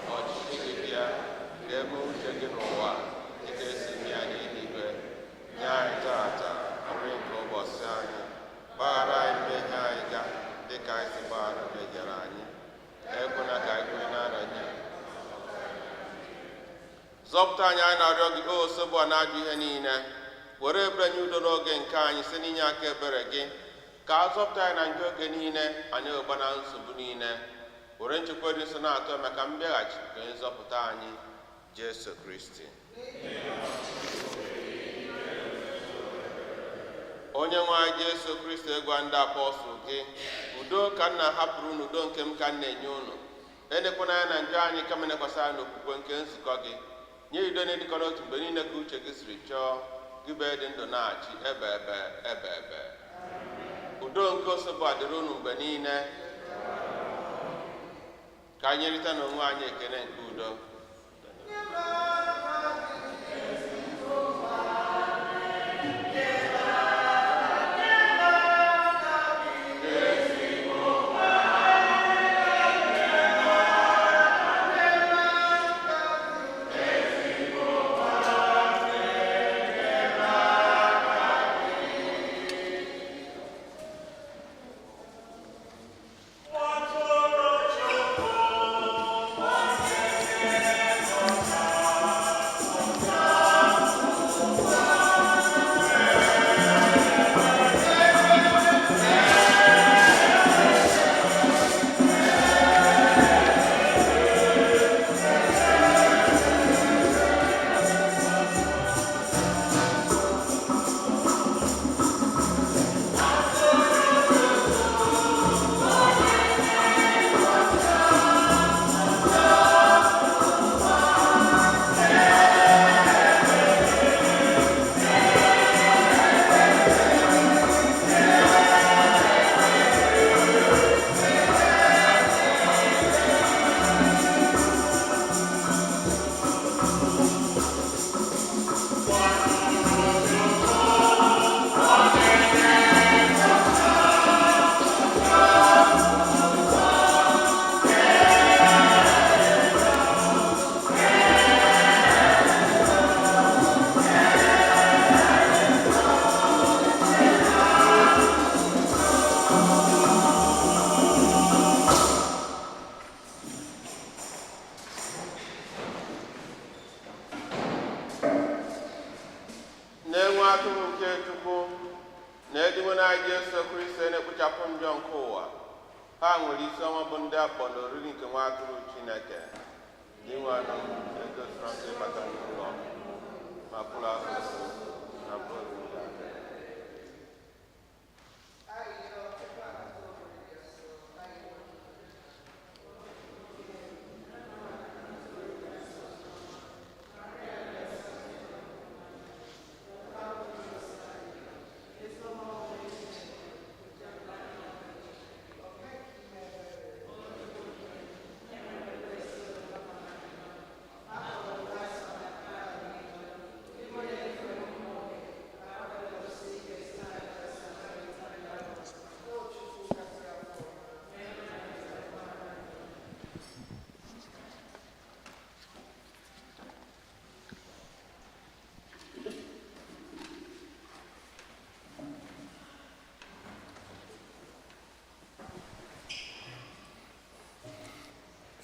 ka ọchịchị gị bịa, ka eme uche gị n'ụwa dịka esi eme ya n'eluigwe. Nye anyị tata nri nke ụbọchị anyị. Gbaghara anyị mmehie anyị ga dịka anyị si gbaghara mehiere anyị. Ekwela ka anyị kwenye na nranye. Zọpụta anyị, anyị na-arịọ gị, o osogbu na ajọ ihe niile. Were ebere nye udo n'oge nke anyị site n'inye aka ebere gị, ka a zọpụta anyị na njọ oge niile, anyị wee gbana nsogbu niile, were nchekwa dị nsọ na-atọ maka mbịaghachi nke onye nzọpụta anyị Jesu Kristi. Onye nwe anyị Jesu Kristi, gwa ndị apọstụl gị, udo ka m na-ahapụrụ unu, udo nke m ka m na-enye unu. Elekwana anya na njọ anyị, kama nekwasị anya n'okwukwe nke nzukọ gị. Nye udo na ịdịkọ n'otu mgbe niile ka uche gị siri chọọ, gị bụ dị ndụ na-achị ebe ebe ebe ebe. Udo nke osogbu a dịrị unu mgbe niile. Ka anyị nyerịta n'onwe anyị ekele nke udo. Na-enwe atụrụ nke Chukwu na edinwe anyị Jesu Kristi na-ekpochapụ njọ nke ụwa. Ha nwere isi ọma bụ ndị akpọ n'oriri nke nwa atụrụ Chineke. Dinwenụ, egosiri nke bata n'ụlọ ma bụrụ asụsụ na mkpụrụ ya.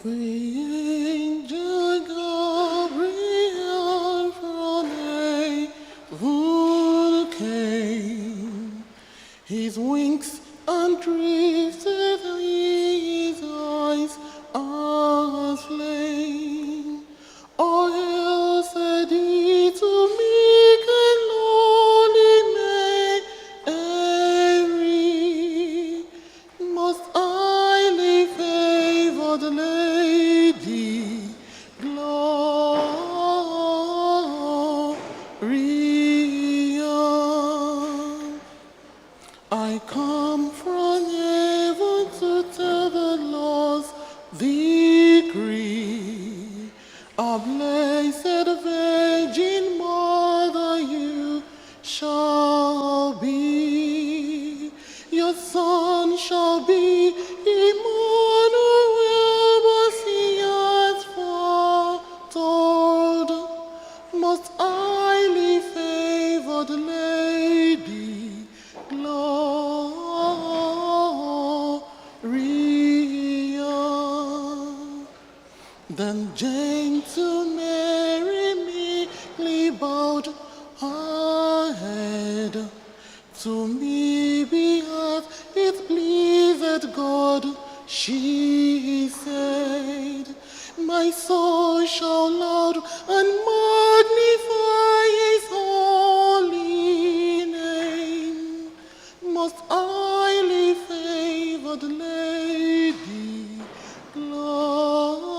The angel Gabriel from heaven came. His wings undrifted, his eyes acclaim. All hail, said he to meek and lowly Mary, most highly favored lady, Gloria. I come from heaven to tell the Lord's decree. A blessed Virgin Mother you shall be. Your son shall be Emmanuel, but he has foretold. Most highly favored lady, Gloria. Then gentle Mary meekly bowed her head. To me be hath it pleased God, she said. My soul shall loud and magnify his holy name. Most highly favored lady, Gloria.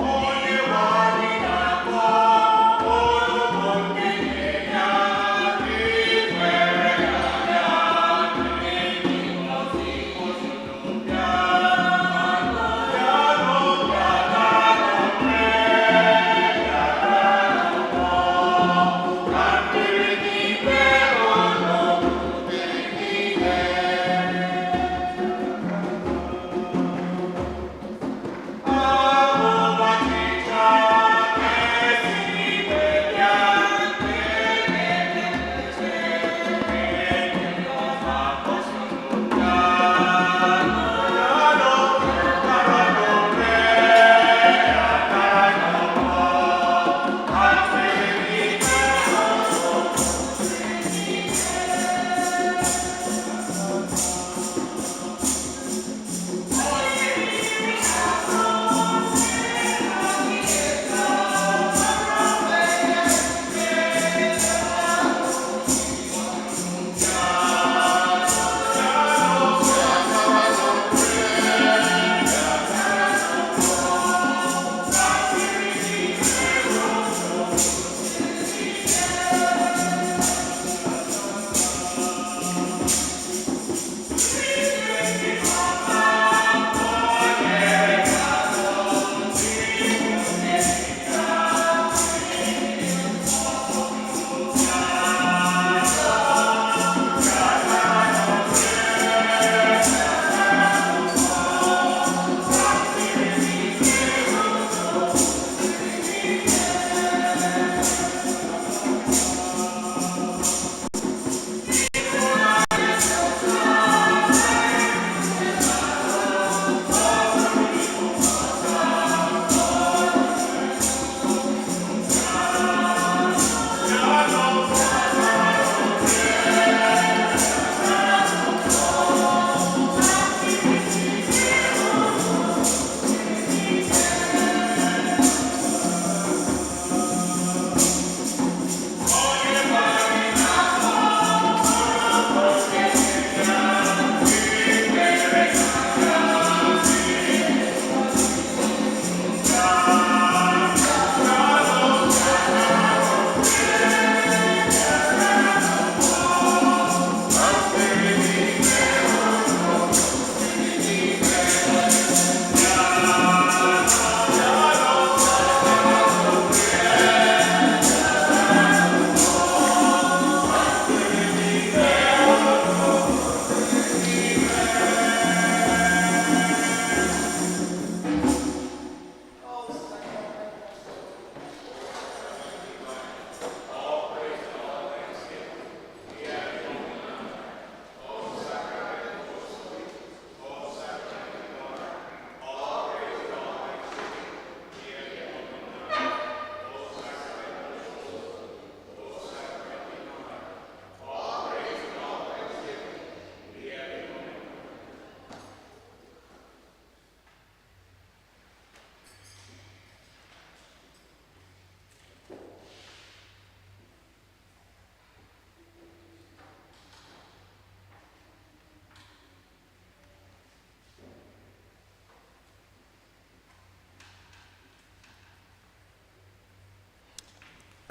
Onye nwe anyị na-akpọ unu bụ ndị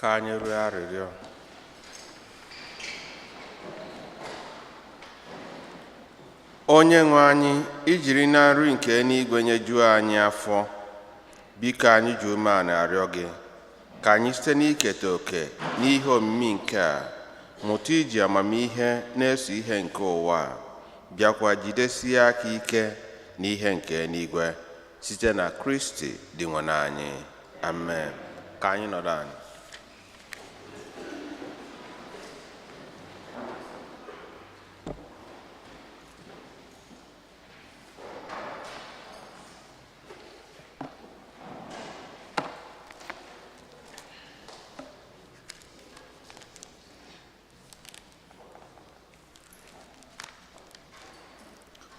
Ka anyị rịọ arịrịọ. Onye nwe anyị, ijiri na nri nke eluigwe nyejuo anyị afọ, biko anyị ji umeala arịọ gị ka anyị site n'iketa oke n'ihe omimi nke a mụta iji amamihe na-eso ihe nke ụwa a, bịakwa jidesie aka ike n'ihe nke eluigwe, site na Kristi dị nwe anyị. Amen. Ka anyị nọdụ anyị.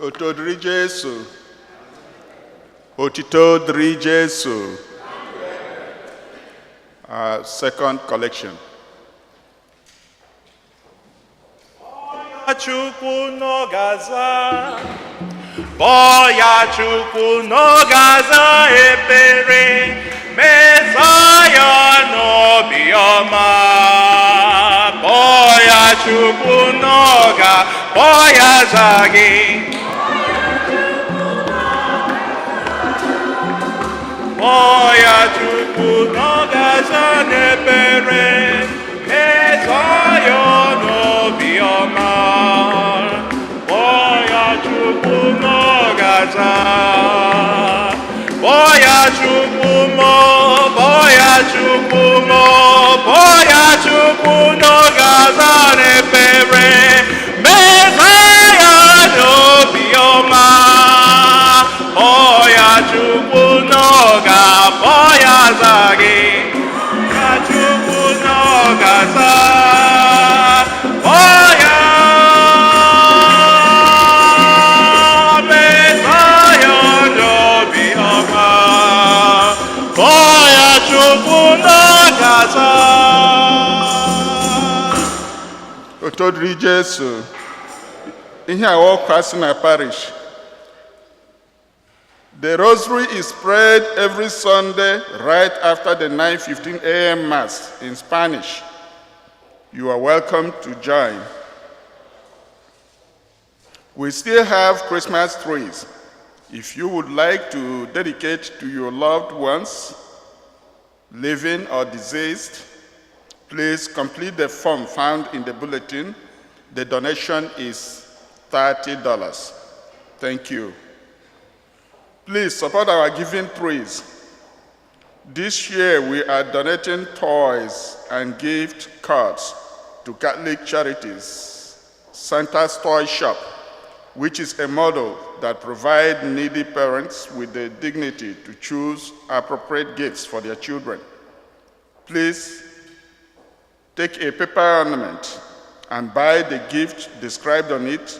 Otito dịrị Jesu. Otito dịrị Jesu. Second collection.
Chukwu n'ọgaza, kpọọ ya Chukwu n'ọgaza ekpere, meza ya n'obiọma. Kpọọ ya Chukwu n'ọga, kpọọ ya za gị. Kpọọ ya Chukwu n'ọgaza n'ekpere, meza ya n'obiọma. Kpọọ ya Chukwu n'ọgaza. Kpọọ ya Chukwu mọ, kpọọ ya Chukwu mọ, kpọọ ya Chukwu n'ọgaza n'ekpere, meza ya n'obiọma. Kpọọ ya Chukwu n'ọga, kpọọ ya za gị. Ya Chukwu n'ọgaza. Kpọọ ya meza ya n'obiọma. Kpọọ ya Chukwu n'ọgaza.
Otito dịrị Jesu. Ihe a ọkwa si na parish. The rosary is prayed every Sunday right after the 9:15 a.m. Mass in Spanish. You are welcome to join. We still have Christmas trees. If you would like to dedicate to your loved ones, living or deceased, please complete the form found in the bulletin. The donation is $30. Thank you. Please support our giving trees. This year we are donating toys and gift cards to Catholic Charities, Santa's Toy Shop, which is a model that provides needy parents with the dignity to choose appropriate gifts for their children. Please take a paper ornament and buy the gift described on it.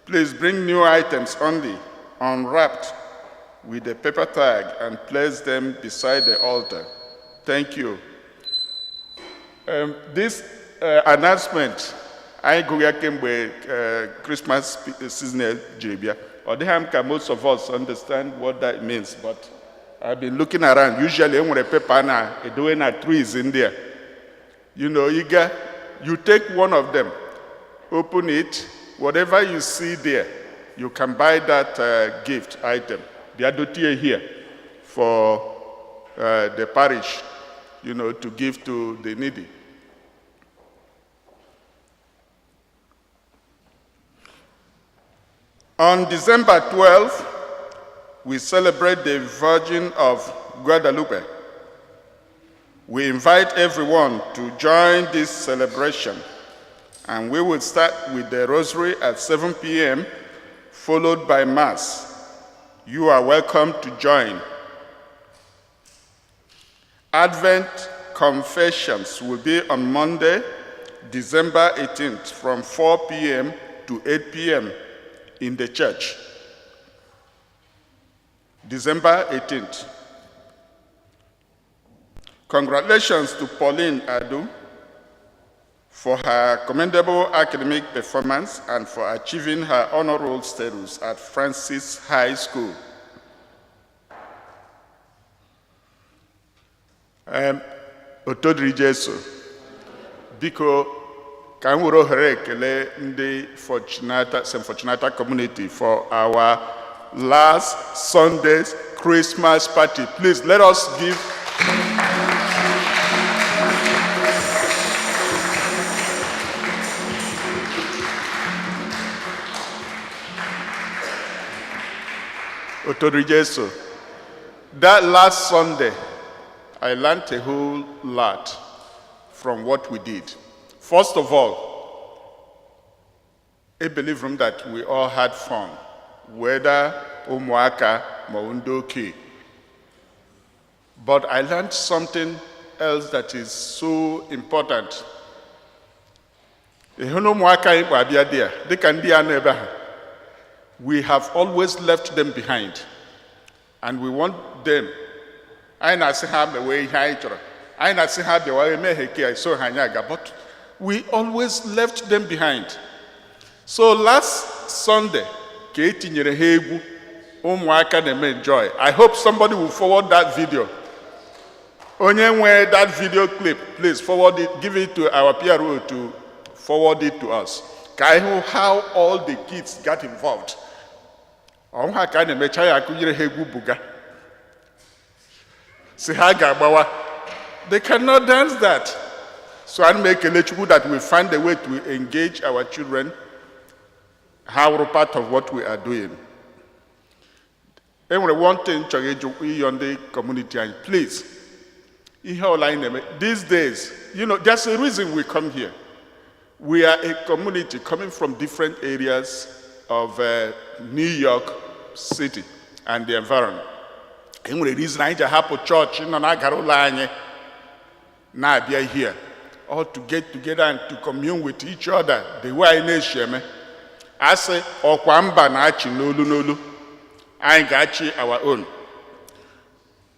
Please bring new items only, unwrapped with a paper tag, and place them beside the altar. Thank you. This announcement, anyị gụrụ ya kemgbe Christmas season jiri bịa. Ọ dịghị m ka most of us understand what that means, but I've been looking around. Usually, e nwere paper na-edowe na trees in there. You take one of them, open it, whatever you see there, you can buy that gift item. Bịa dotie here for the parish to give to the needy. On December 12th, we celebrate the Virgin of Guadalupe. We invite everyone to join this celebration, and we will start with the rosary at 7 p.m., followed by Mass. You are welcome to join. Advent confessions will be on Monday, December 18th, from 4 p.m. to 8 p.m. in the church. December 18th. Congratulations to Pauline Adu for her commendable academic performance and for achieving her honor roll status at Francis High School. Otito dịrị Jesu. Biko, ka m were ohere ekele ndị Fortunata, St. Fortunata community for our last Sunday's Christmas party. Please let us give. Otito dịrị Jesu. That last Sunday, I learned a whole lot from what we did. First of all, I believe from that we all had fun, whether ụmụaka ma ọ bụ ndị okenye. But I learned something else that is so important. Ịhụ na ụmụaka anyị kpọ abịa dị a, dịka ndị a nọ ebe ha, we have always left them behind. And we want them. Anyị na-asị ha mewe ihe anyị chọrọ. Anyị na-asị ha bịawa emeghe ke so ha anyị aga. But we always left them behind. So last Sunday, ka e tinyere ha egwu, ụmụaka na-eme enjoy. I hope somebody will forward that video. Onye nwe that video clip, please forward it, give it to our PRO to forward it to us. Ka anyị hụ how all the kids got involved. Ọnwụ ha ka a na-emecha ya akụnyere ha egwu buga. Si ha ga-agbawa. They cannot dance that. So ana m ekele Chukwu that we find a way to engage our children, ha wụrụ part of what we are doing. E nwere one thing m chọrọ ịjụ ịyọ ndị community anyị, please. Ihe ọla anyị na-eme these days, there's a reason we come here. We are a community coming from different areas of New York City and the environment. E nwere reason anyị ji ahapụ chọọchị nọ na-agara ụlọ anyị na-abịa here, all to get together and to commune with each other the way anyị na-esi eme. Asị ọkwa mba na-achị n'olu n'olu, anyị ga-achị our own.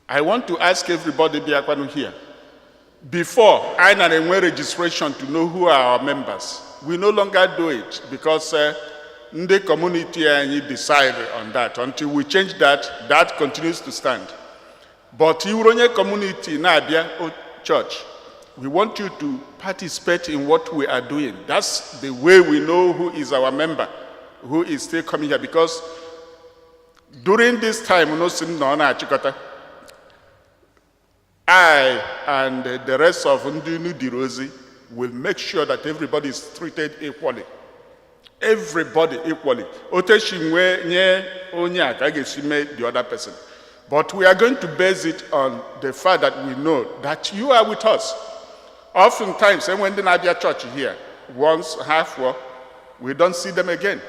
I want to ask everybody bịakwanụ here. Before, anyị nara enwe registration to know who are our members. We no longer do it because ndị community anyị decide on that. Until we change that, that continues to stand. But iwuru onye community na-abịa church, we want you to participate in what we are doing. That's the way we know who is our member, who is still coming here. Because during this time, no si m na ọ na-achịkọta, I and the rest of ndị diri ozi will make sure that everybody is treated equally. Everybody equally. Otu esi nwee nye onye a ka a ga-esi mee the other person. But we are going to base it on the fact that we know that you are with us. Oftentimes, enwe ndị na-abịa church here, once half four, we don't see them again.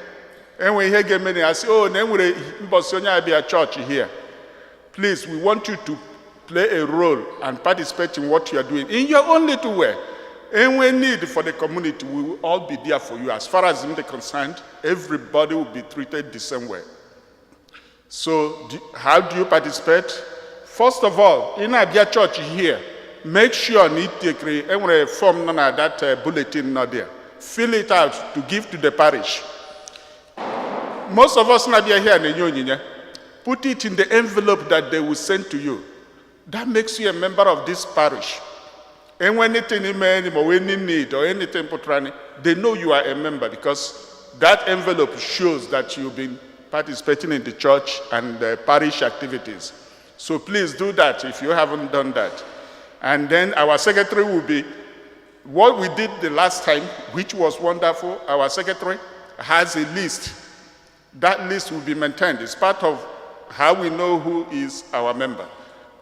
Enwe ihe ga-eme na ya sị, "Oh, na enwere mbọsị onye abịa church here." Please, we want you to play a role and participate in what you are doing in your own little way. Enwe need for the community, we will all be there for you. As far as I'm concerned, everybody will be treated the same way. So, how do you participate? First of all, in Abia Church here, make sure na itekere enwere form nọ na that bulletin nọ there. Fill it out to give to the parish. Most of us na-abịa here na-enye onyinye. Put it in the envelope that they will send to you. That makes you a member of this parish. And when anything or any need or anything put, they know you are a member because that envelope shows that you've been participating in the church and the parish activities. So please do that if you haven't done that. And then our secretary will be, what we did the last time, which was wonderful, our secretary has a list. That list will be maintained. It's part of how we know who is our member.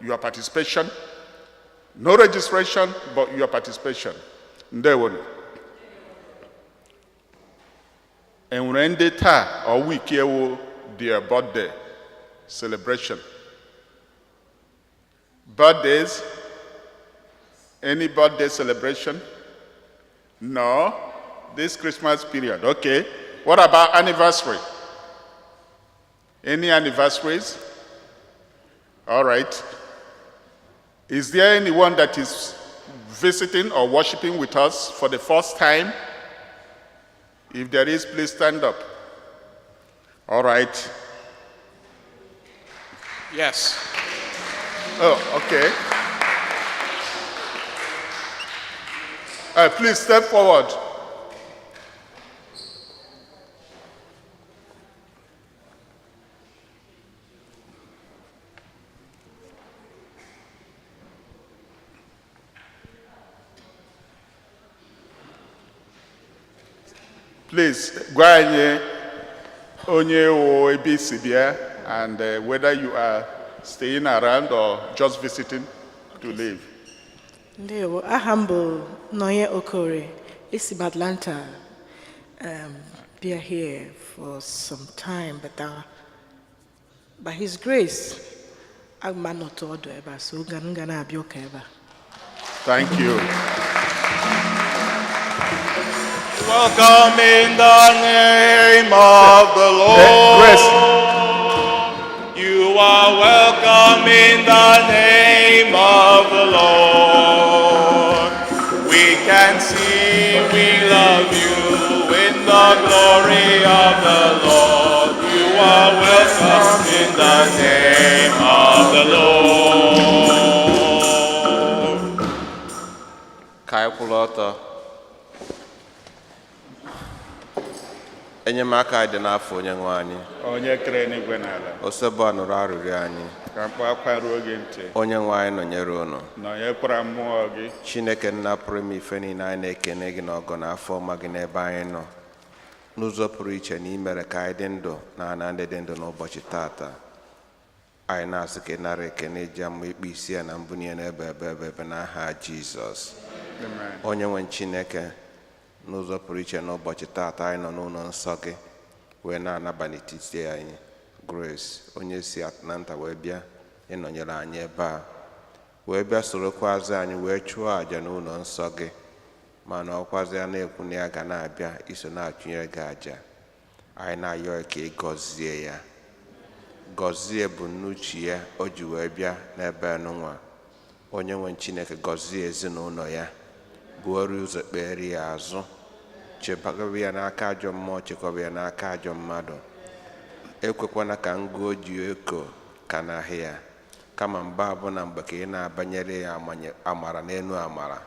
Your participation, no registration, but your participation. Ndewonu. Enwere ndị taa or week ewu their birthday celebration? Birthdays? Any birthday celebration? No. This Christmas period. Okay. What about anniversary? Any anniversaries? All right. Is there anyone that is visiting or worshiping with us for the first time? If there is, please stand up. All right.
Yes.
Oh, okay. Please step forward. Please, gwa anyị onye wụ ebe i si bịa and whether you are staying around or just visiting to live.
Ndewo, aha m bụ Nonye Okore, esi m Atlanta bịa here for some time, but by His grace, aga m anọtụ ọdụ ebe a, so m ga na-abịa ụka ebe a.
Thank you.
Welcome in the name of the Lord.
Grace.
You are welcome in the name of the Lord. We can see we love you in the glory of the Lord. You are welcome in the name of the Lord.
Ka anyị kwụrụ ọtọ. Enyemaka anyị dị n'afọ onye nwe anyị.
Onye kere eluigwe n'ala.
Osebụ nụrụ arịrịọ anyị.
Ka mkpu akwa ruo gị ntị.
Onye nwe anyị nọnyere unu.
Nọnyekwara mmụọ gị.
Chineke nna pụrụ ime ife niile, anyị na-ekene gị n'ọgọ na afọ ọma gị n'ebe anyị nọ n'ụzọ pụrụ iche na imere ka anyị dị ndụ na ana ndị dị ndụ n'ụbọchị tata. Anyị na-asị ka ị nara ekene ji ama ikpe isi ya na mbunye n'ebe ebe ebe ebe n'aha Jizọs.
Amen.
Onye nwe Chineke, n'ụzọ pụrụ iche n'ụbọchị tata anyị nọ n'ụlọ nsọ gị wee na-anaba n'etiti anyị Grace, onye si Atlanta wee bịa ịnọnyere anyị ebe a, wee bịa sorokwazi anyị wee chụọ àjà n'ụlọ nsọ gị, mana ọkwazi ya na-ekwu na ya ga na-abịa iso na-achụnyere gị àjà. Anyị na-ayọ ka ị gọzie ya, gọzie ebumnuche ya o ji wee bịa n'ebe nụnwa. Onye nwe Chineke, gọzie ezinụlọ ya, buoro ụzọ, kpeere ya azụ, chekwaba ya n'aka ajọ mmụọ, chekwaba ya n'aka ajọ mmadụ. Ekwekwana ka ngụ ji eko ka n'ahịa ya, kama mgbe abụna mgbe ka ị na-abanyere ya amara n'enu amara,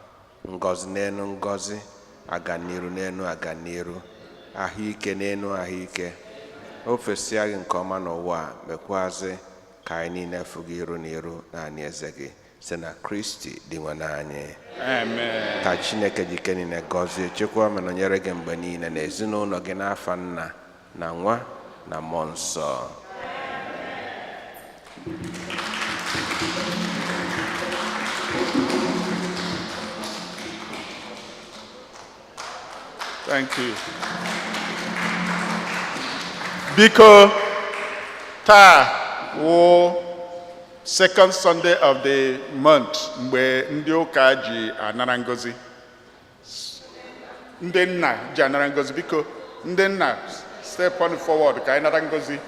ngọzi n'enu ngọzi, aganiru n'enu aganiru, ahụike n'enu ahụike. O fesia gị nke ọma n'ụwa a, mekwazị ka anyị niile fụ gị iru na iru naanị eze gị, site na Kristi dị nwe anyị.
Amen.
Ka Chineke jike niile gọzie, chekwaa ma nọnyere gị mgbe niile na ezinụlọ gị, n'afa Nna na Nwa na Mmụọ Nsọ.
Thank you. Biko, taa wụ second Sunday of the month mgbe ndị ụka ji anara ngozi. Ndị nna ji anara ngozi. Biko, ndị nna, step on forward ka anyị nara ngozi.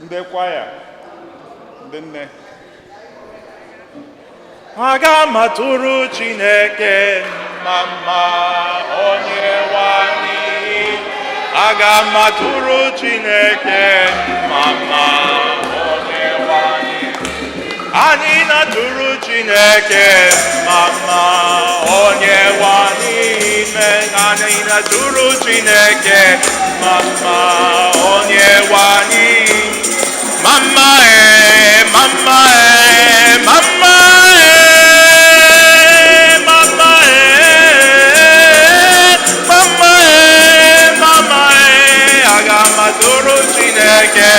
Ndị kwaya, ndị nne.
Aga m atụrụ Chineke mma mma, onye nwe anyị. Aga m atụrụ Chineke mma mma, onye nwe anyị. Anyị na-atụrụ Chineke mma mma, onye nwe anyị ime. Anyị na-atụrụ Chineke mma mma, onye nwe anyị. Mama eh, mama eh, mama eh, mama eh, mama eh, mama eh, aga m atụrụ Chineke.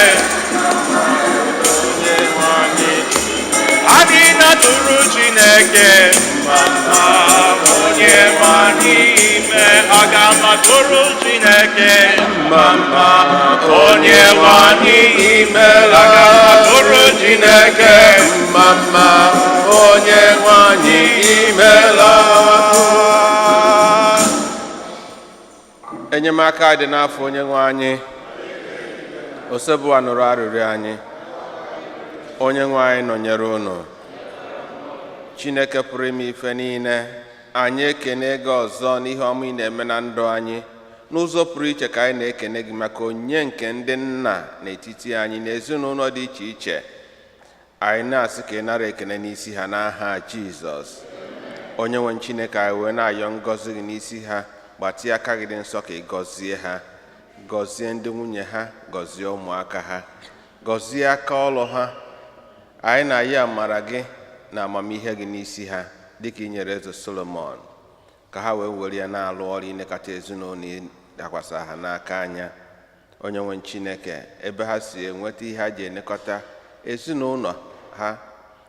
Onye nwe anyị. Anyị na-atụrụ Chineke mama, onye nwe anyị ime. Aga m atụrụ Chineke mama, onye nwe anyị ime. Aga m atụrụ Chineke
mama, onye nwe anyị imela. Enyemaka dị n'afọ onye nwe anyị. Osebụwa nụrụ arịrịọ anyị. Onye nwe anyị nọnyere unu. Chineke pụrụ ime ife niile, anyị ekene gị ọzọ n'ihe ọma ị na-eme na ndụ anyị. N'ụzọ pụrụ iche ka anyị na-ekene gị maka onyinye nke ndị nna n'etiti anyị na ezinụlọ dị iche iche. Anyị na-asị ka ị nara ekene n'isi ha n'aha Jizọs. Onye nwe Chineke, anyị wee na-ayọ ngọzi gị n'isi ha. Gbatịa aka gị dị nsọ ka ị gọzie ha, gọzie ndị nwunye ha, gọzie ụmụaka ha, gọzie aka ọlụ ha. Anyị na-ayọ amara gị na amamihe gị n'isi ha, dịka i nyere Eze Solomon, ka ha wee were ya na-alụ ọrụ ilekọta ezinụlọ dakwasa ha n'aka anya. Onye nwe Chineke, ebe ha si enweta ihe ha ji elekọta ezinụlọ ha,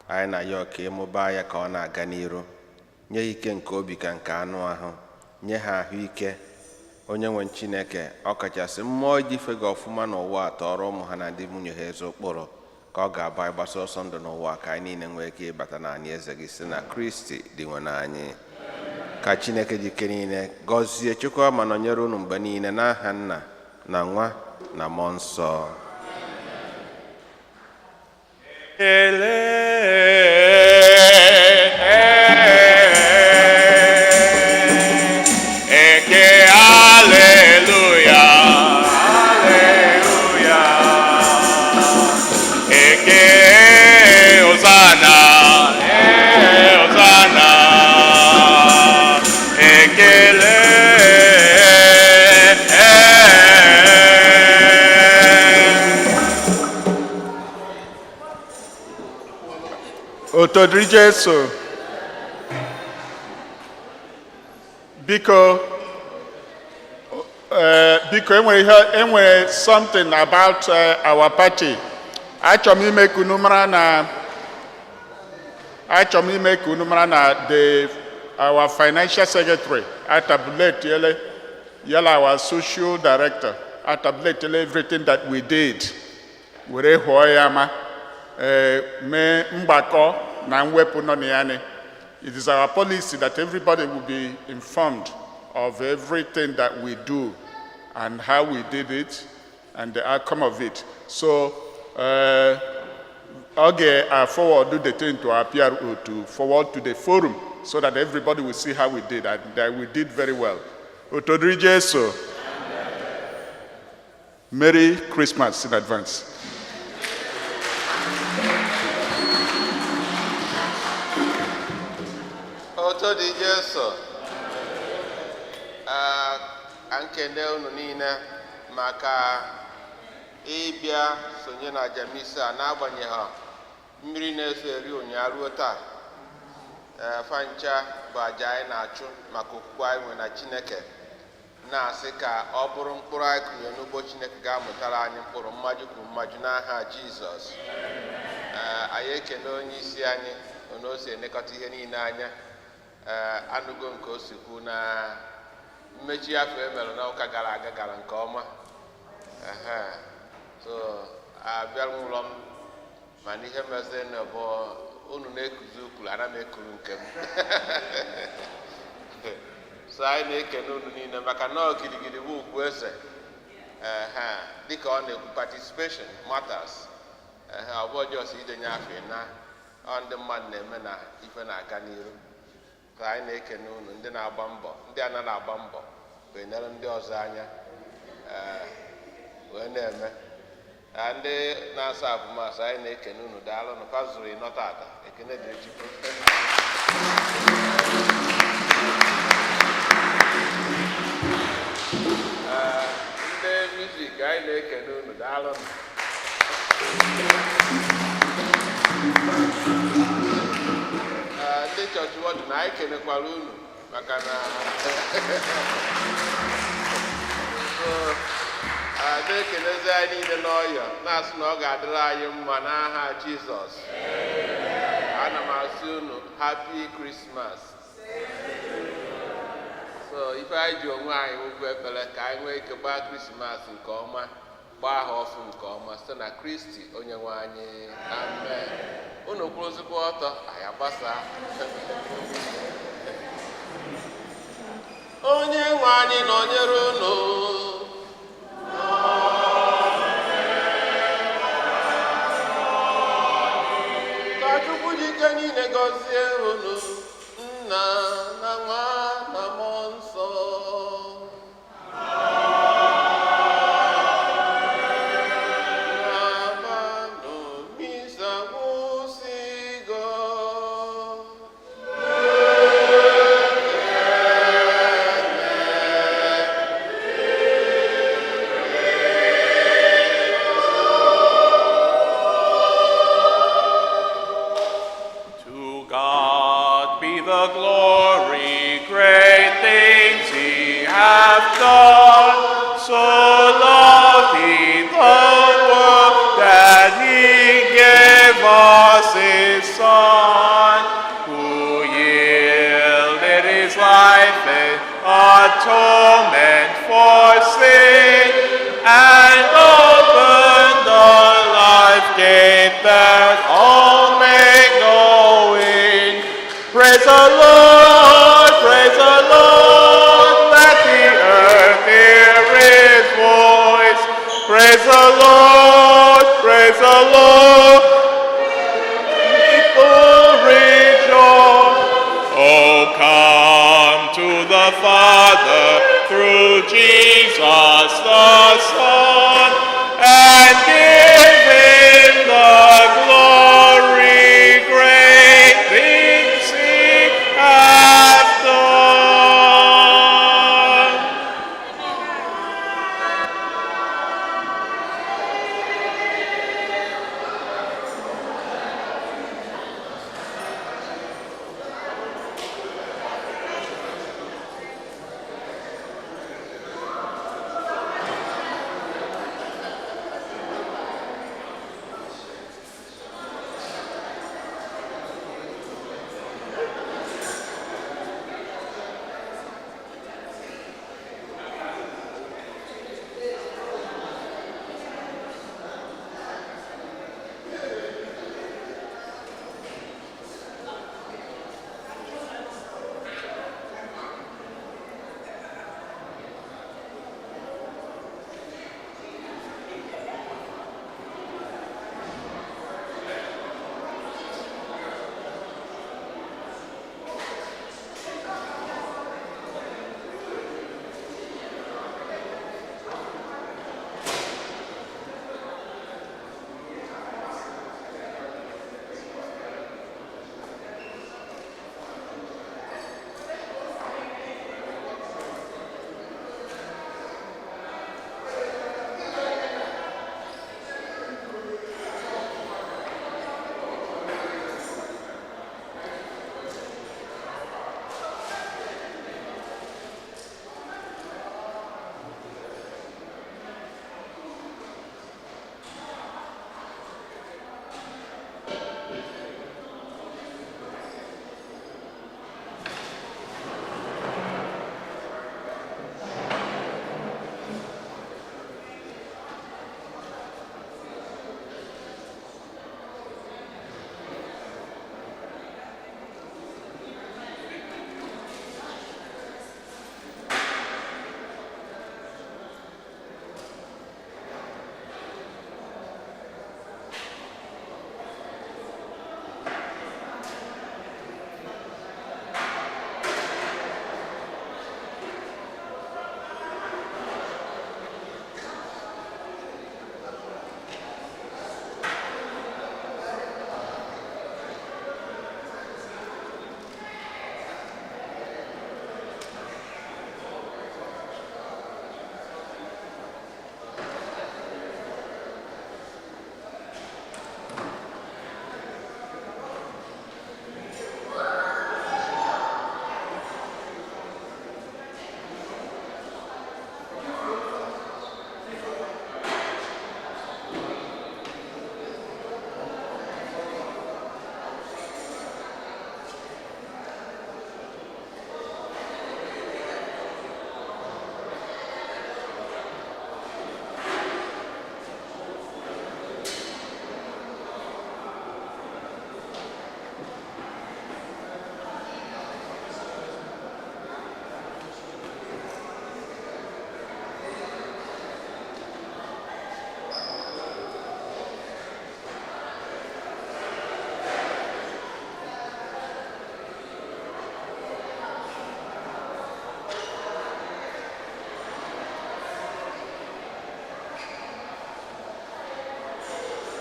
anyị na-ayọ ka ịmụbaa ya, ka ọ na-aga n'iru. Nye ya ike nke obi ka nke anụ ahụ, nye ha ahụike. Onye nwe Chineke, ọ kachasị mmụọ iji fe gị ọfụma n'ụwa a, tọọrọ ụmụ ha na ndị nwunye ha eze ụkpụrụ, ka ọ ga-abụ anyị gbasa ọsọ ndụ n'ụwa, ka anyị niile nwee ike ịbata n'ala eze gị, si na Kristi dị nwe anyị. Ka Chineke ji ike niile gọzie, chukwu, ma nọnyere unu mgbe niile, n'aha Nna na Nwa na Mmụọ Nsọ.
Ele, eke hallelujah, hallelujah. Eke hosanna, eh, hosanna. Ekele, eh.
Otito dịrị Jesu. Biko, biko, enwere ihe, enwere something about our party. Achọrọ m ime ka unu mara na achọrọ m ime ka unu mara na the our financial secretary atabuletiele yala our social director atabuletiele everything that we did, were hụọ ya ma mee mgbakọ na mwepụ nọ na ya ni. It is our policy that everybody will be informed of everything that we do and how we did it and the outcome of it. So, okay, I forward the thing to our PRO to forward to the forum so that everybody will see how we did and that we did very well. Otito dịrị Jesu. Merry Christmas in advance.
Otito dị Jesu. Ee, ka nkene unu niile maka ịbịa sonye na aja misa a, n'agbanyeghị mmiri na-eso eri ụnyaahụ ruo taa. Ee, fancha bụ aja anyị na-achụ maka okwukwe anyị nwere na Chineke, na-asị ka ọ bụrụ mkpụrụ anyị kụnyere n'ugbo Chineke ga-amụtara anyị mkpụrụ mmaju kwuru mmaju n'aha Jizọs. Ee, anyị ekene onye isi anyị ona o si elekọta ihe niile anya. Ee, anụgo nke o si kwu na mmechi afọ e mere n'ụka gara aga gara nke ọma. Ehe. So abịara ụlọ m, mana ihe meziri bụ unu na-ekuzi ukwuru, ana m ekuru nke m. So anyị na-ekene unu niile maka na ọ gidigidi bụ ugwu eze. Ehe, dịka ọ na-ekwu, participation matters. Ehe, ọ bụ just idenye afọ na ọ ndị mmadụ na-eme na ife na-aga n'iru. Ka anyị na-ekene unu, ndị na-agba mbọ, ndị anaghị agba mbọ wee nyere ndị ọzọ anya, ee, wee na-eme na ndị na-asa abụmasị. Anyị na-ekene unu, daalụ nụ. Fa zuru ịnọ tata. Ekene dịrị Chukwu. Ee, ndị music, anyị na-ekene unu, daalụ nụ. Ee, ndị chọọchị wọdụ na anyị kenekwara unu maka na so na-ekelezi anyị niile n'ọyọ, na-asị na ọ ga-adịrị anyị mma n'aha Jizọs. Ana m asị unu happy Christmas. So ife anyị ji onwe anyị ụgwọ ekpere, ka anyị nwee ike gbaa Krismas nke ọma, gbaa ha ọfụ nke ọma, site na Kristi onye nwe anyị. Amen. Unu kwụrụzikwa ọtọ, anyị agbasaa. Onye nwe anyị nọnyere unu. Ka Chukwu ji ike niile gọzie unu, Nna na Nwa na Mmụọ Nsọ. Na-abanụ, misa gwụsịgo.
Atonement for sin and open the life gate that all may go in. Praise the Lord, praise the Lord, let the earth hear his voice. Praise the Lord, praise the Lord, people rejoice. Oh, come to the Father through Jesus the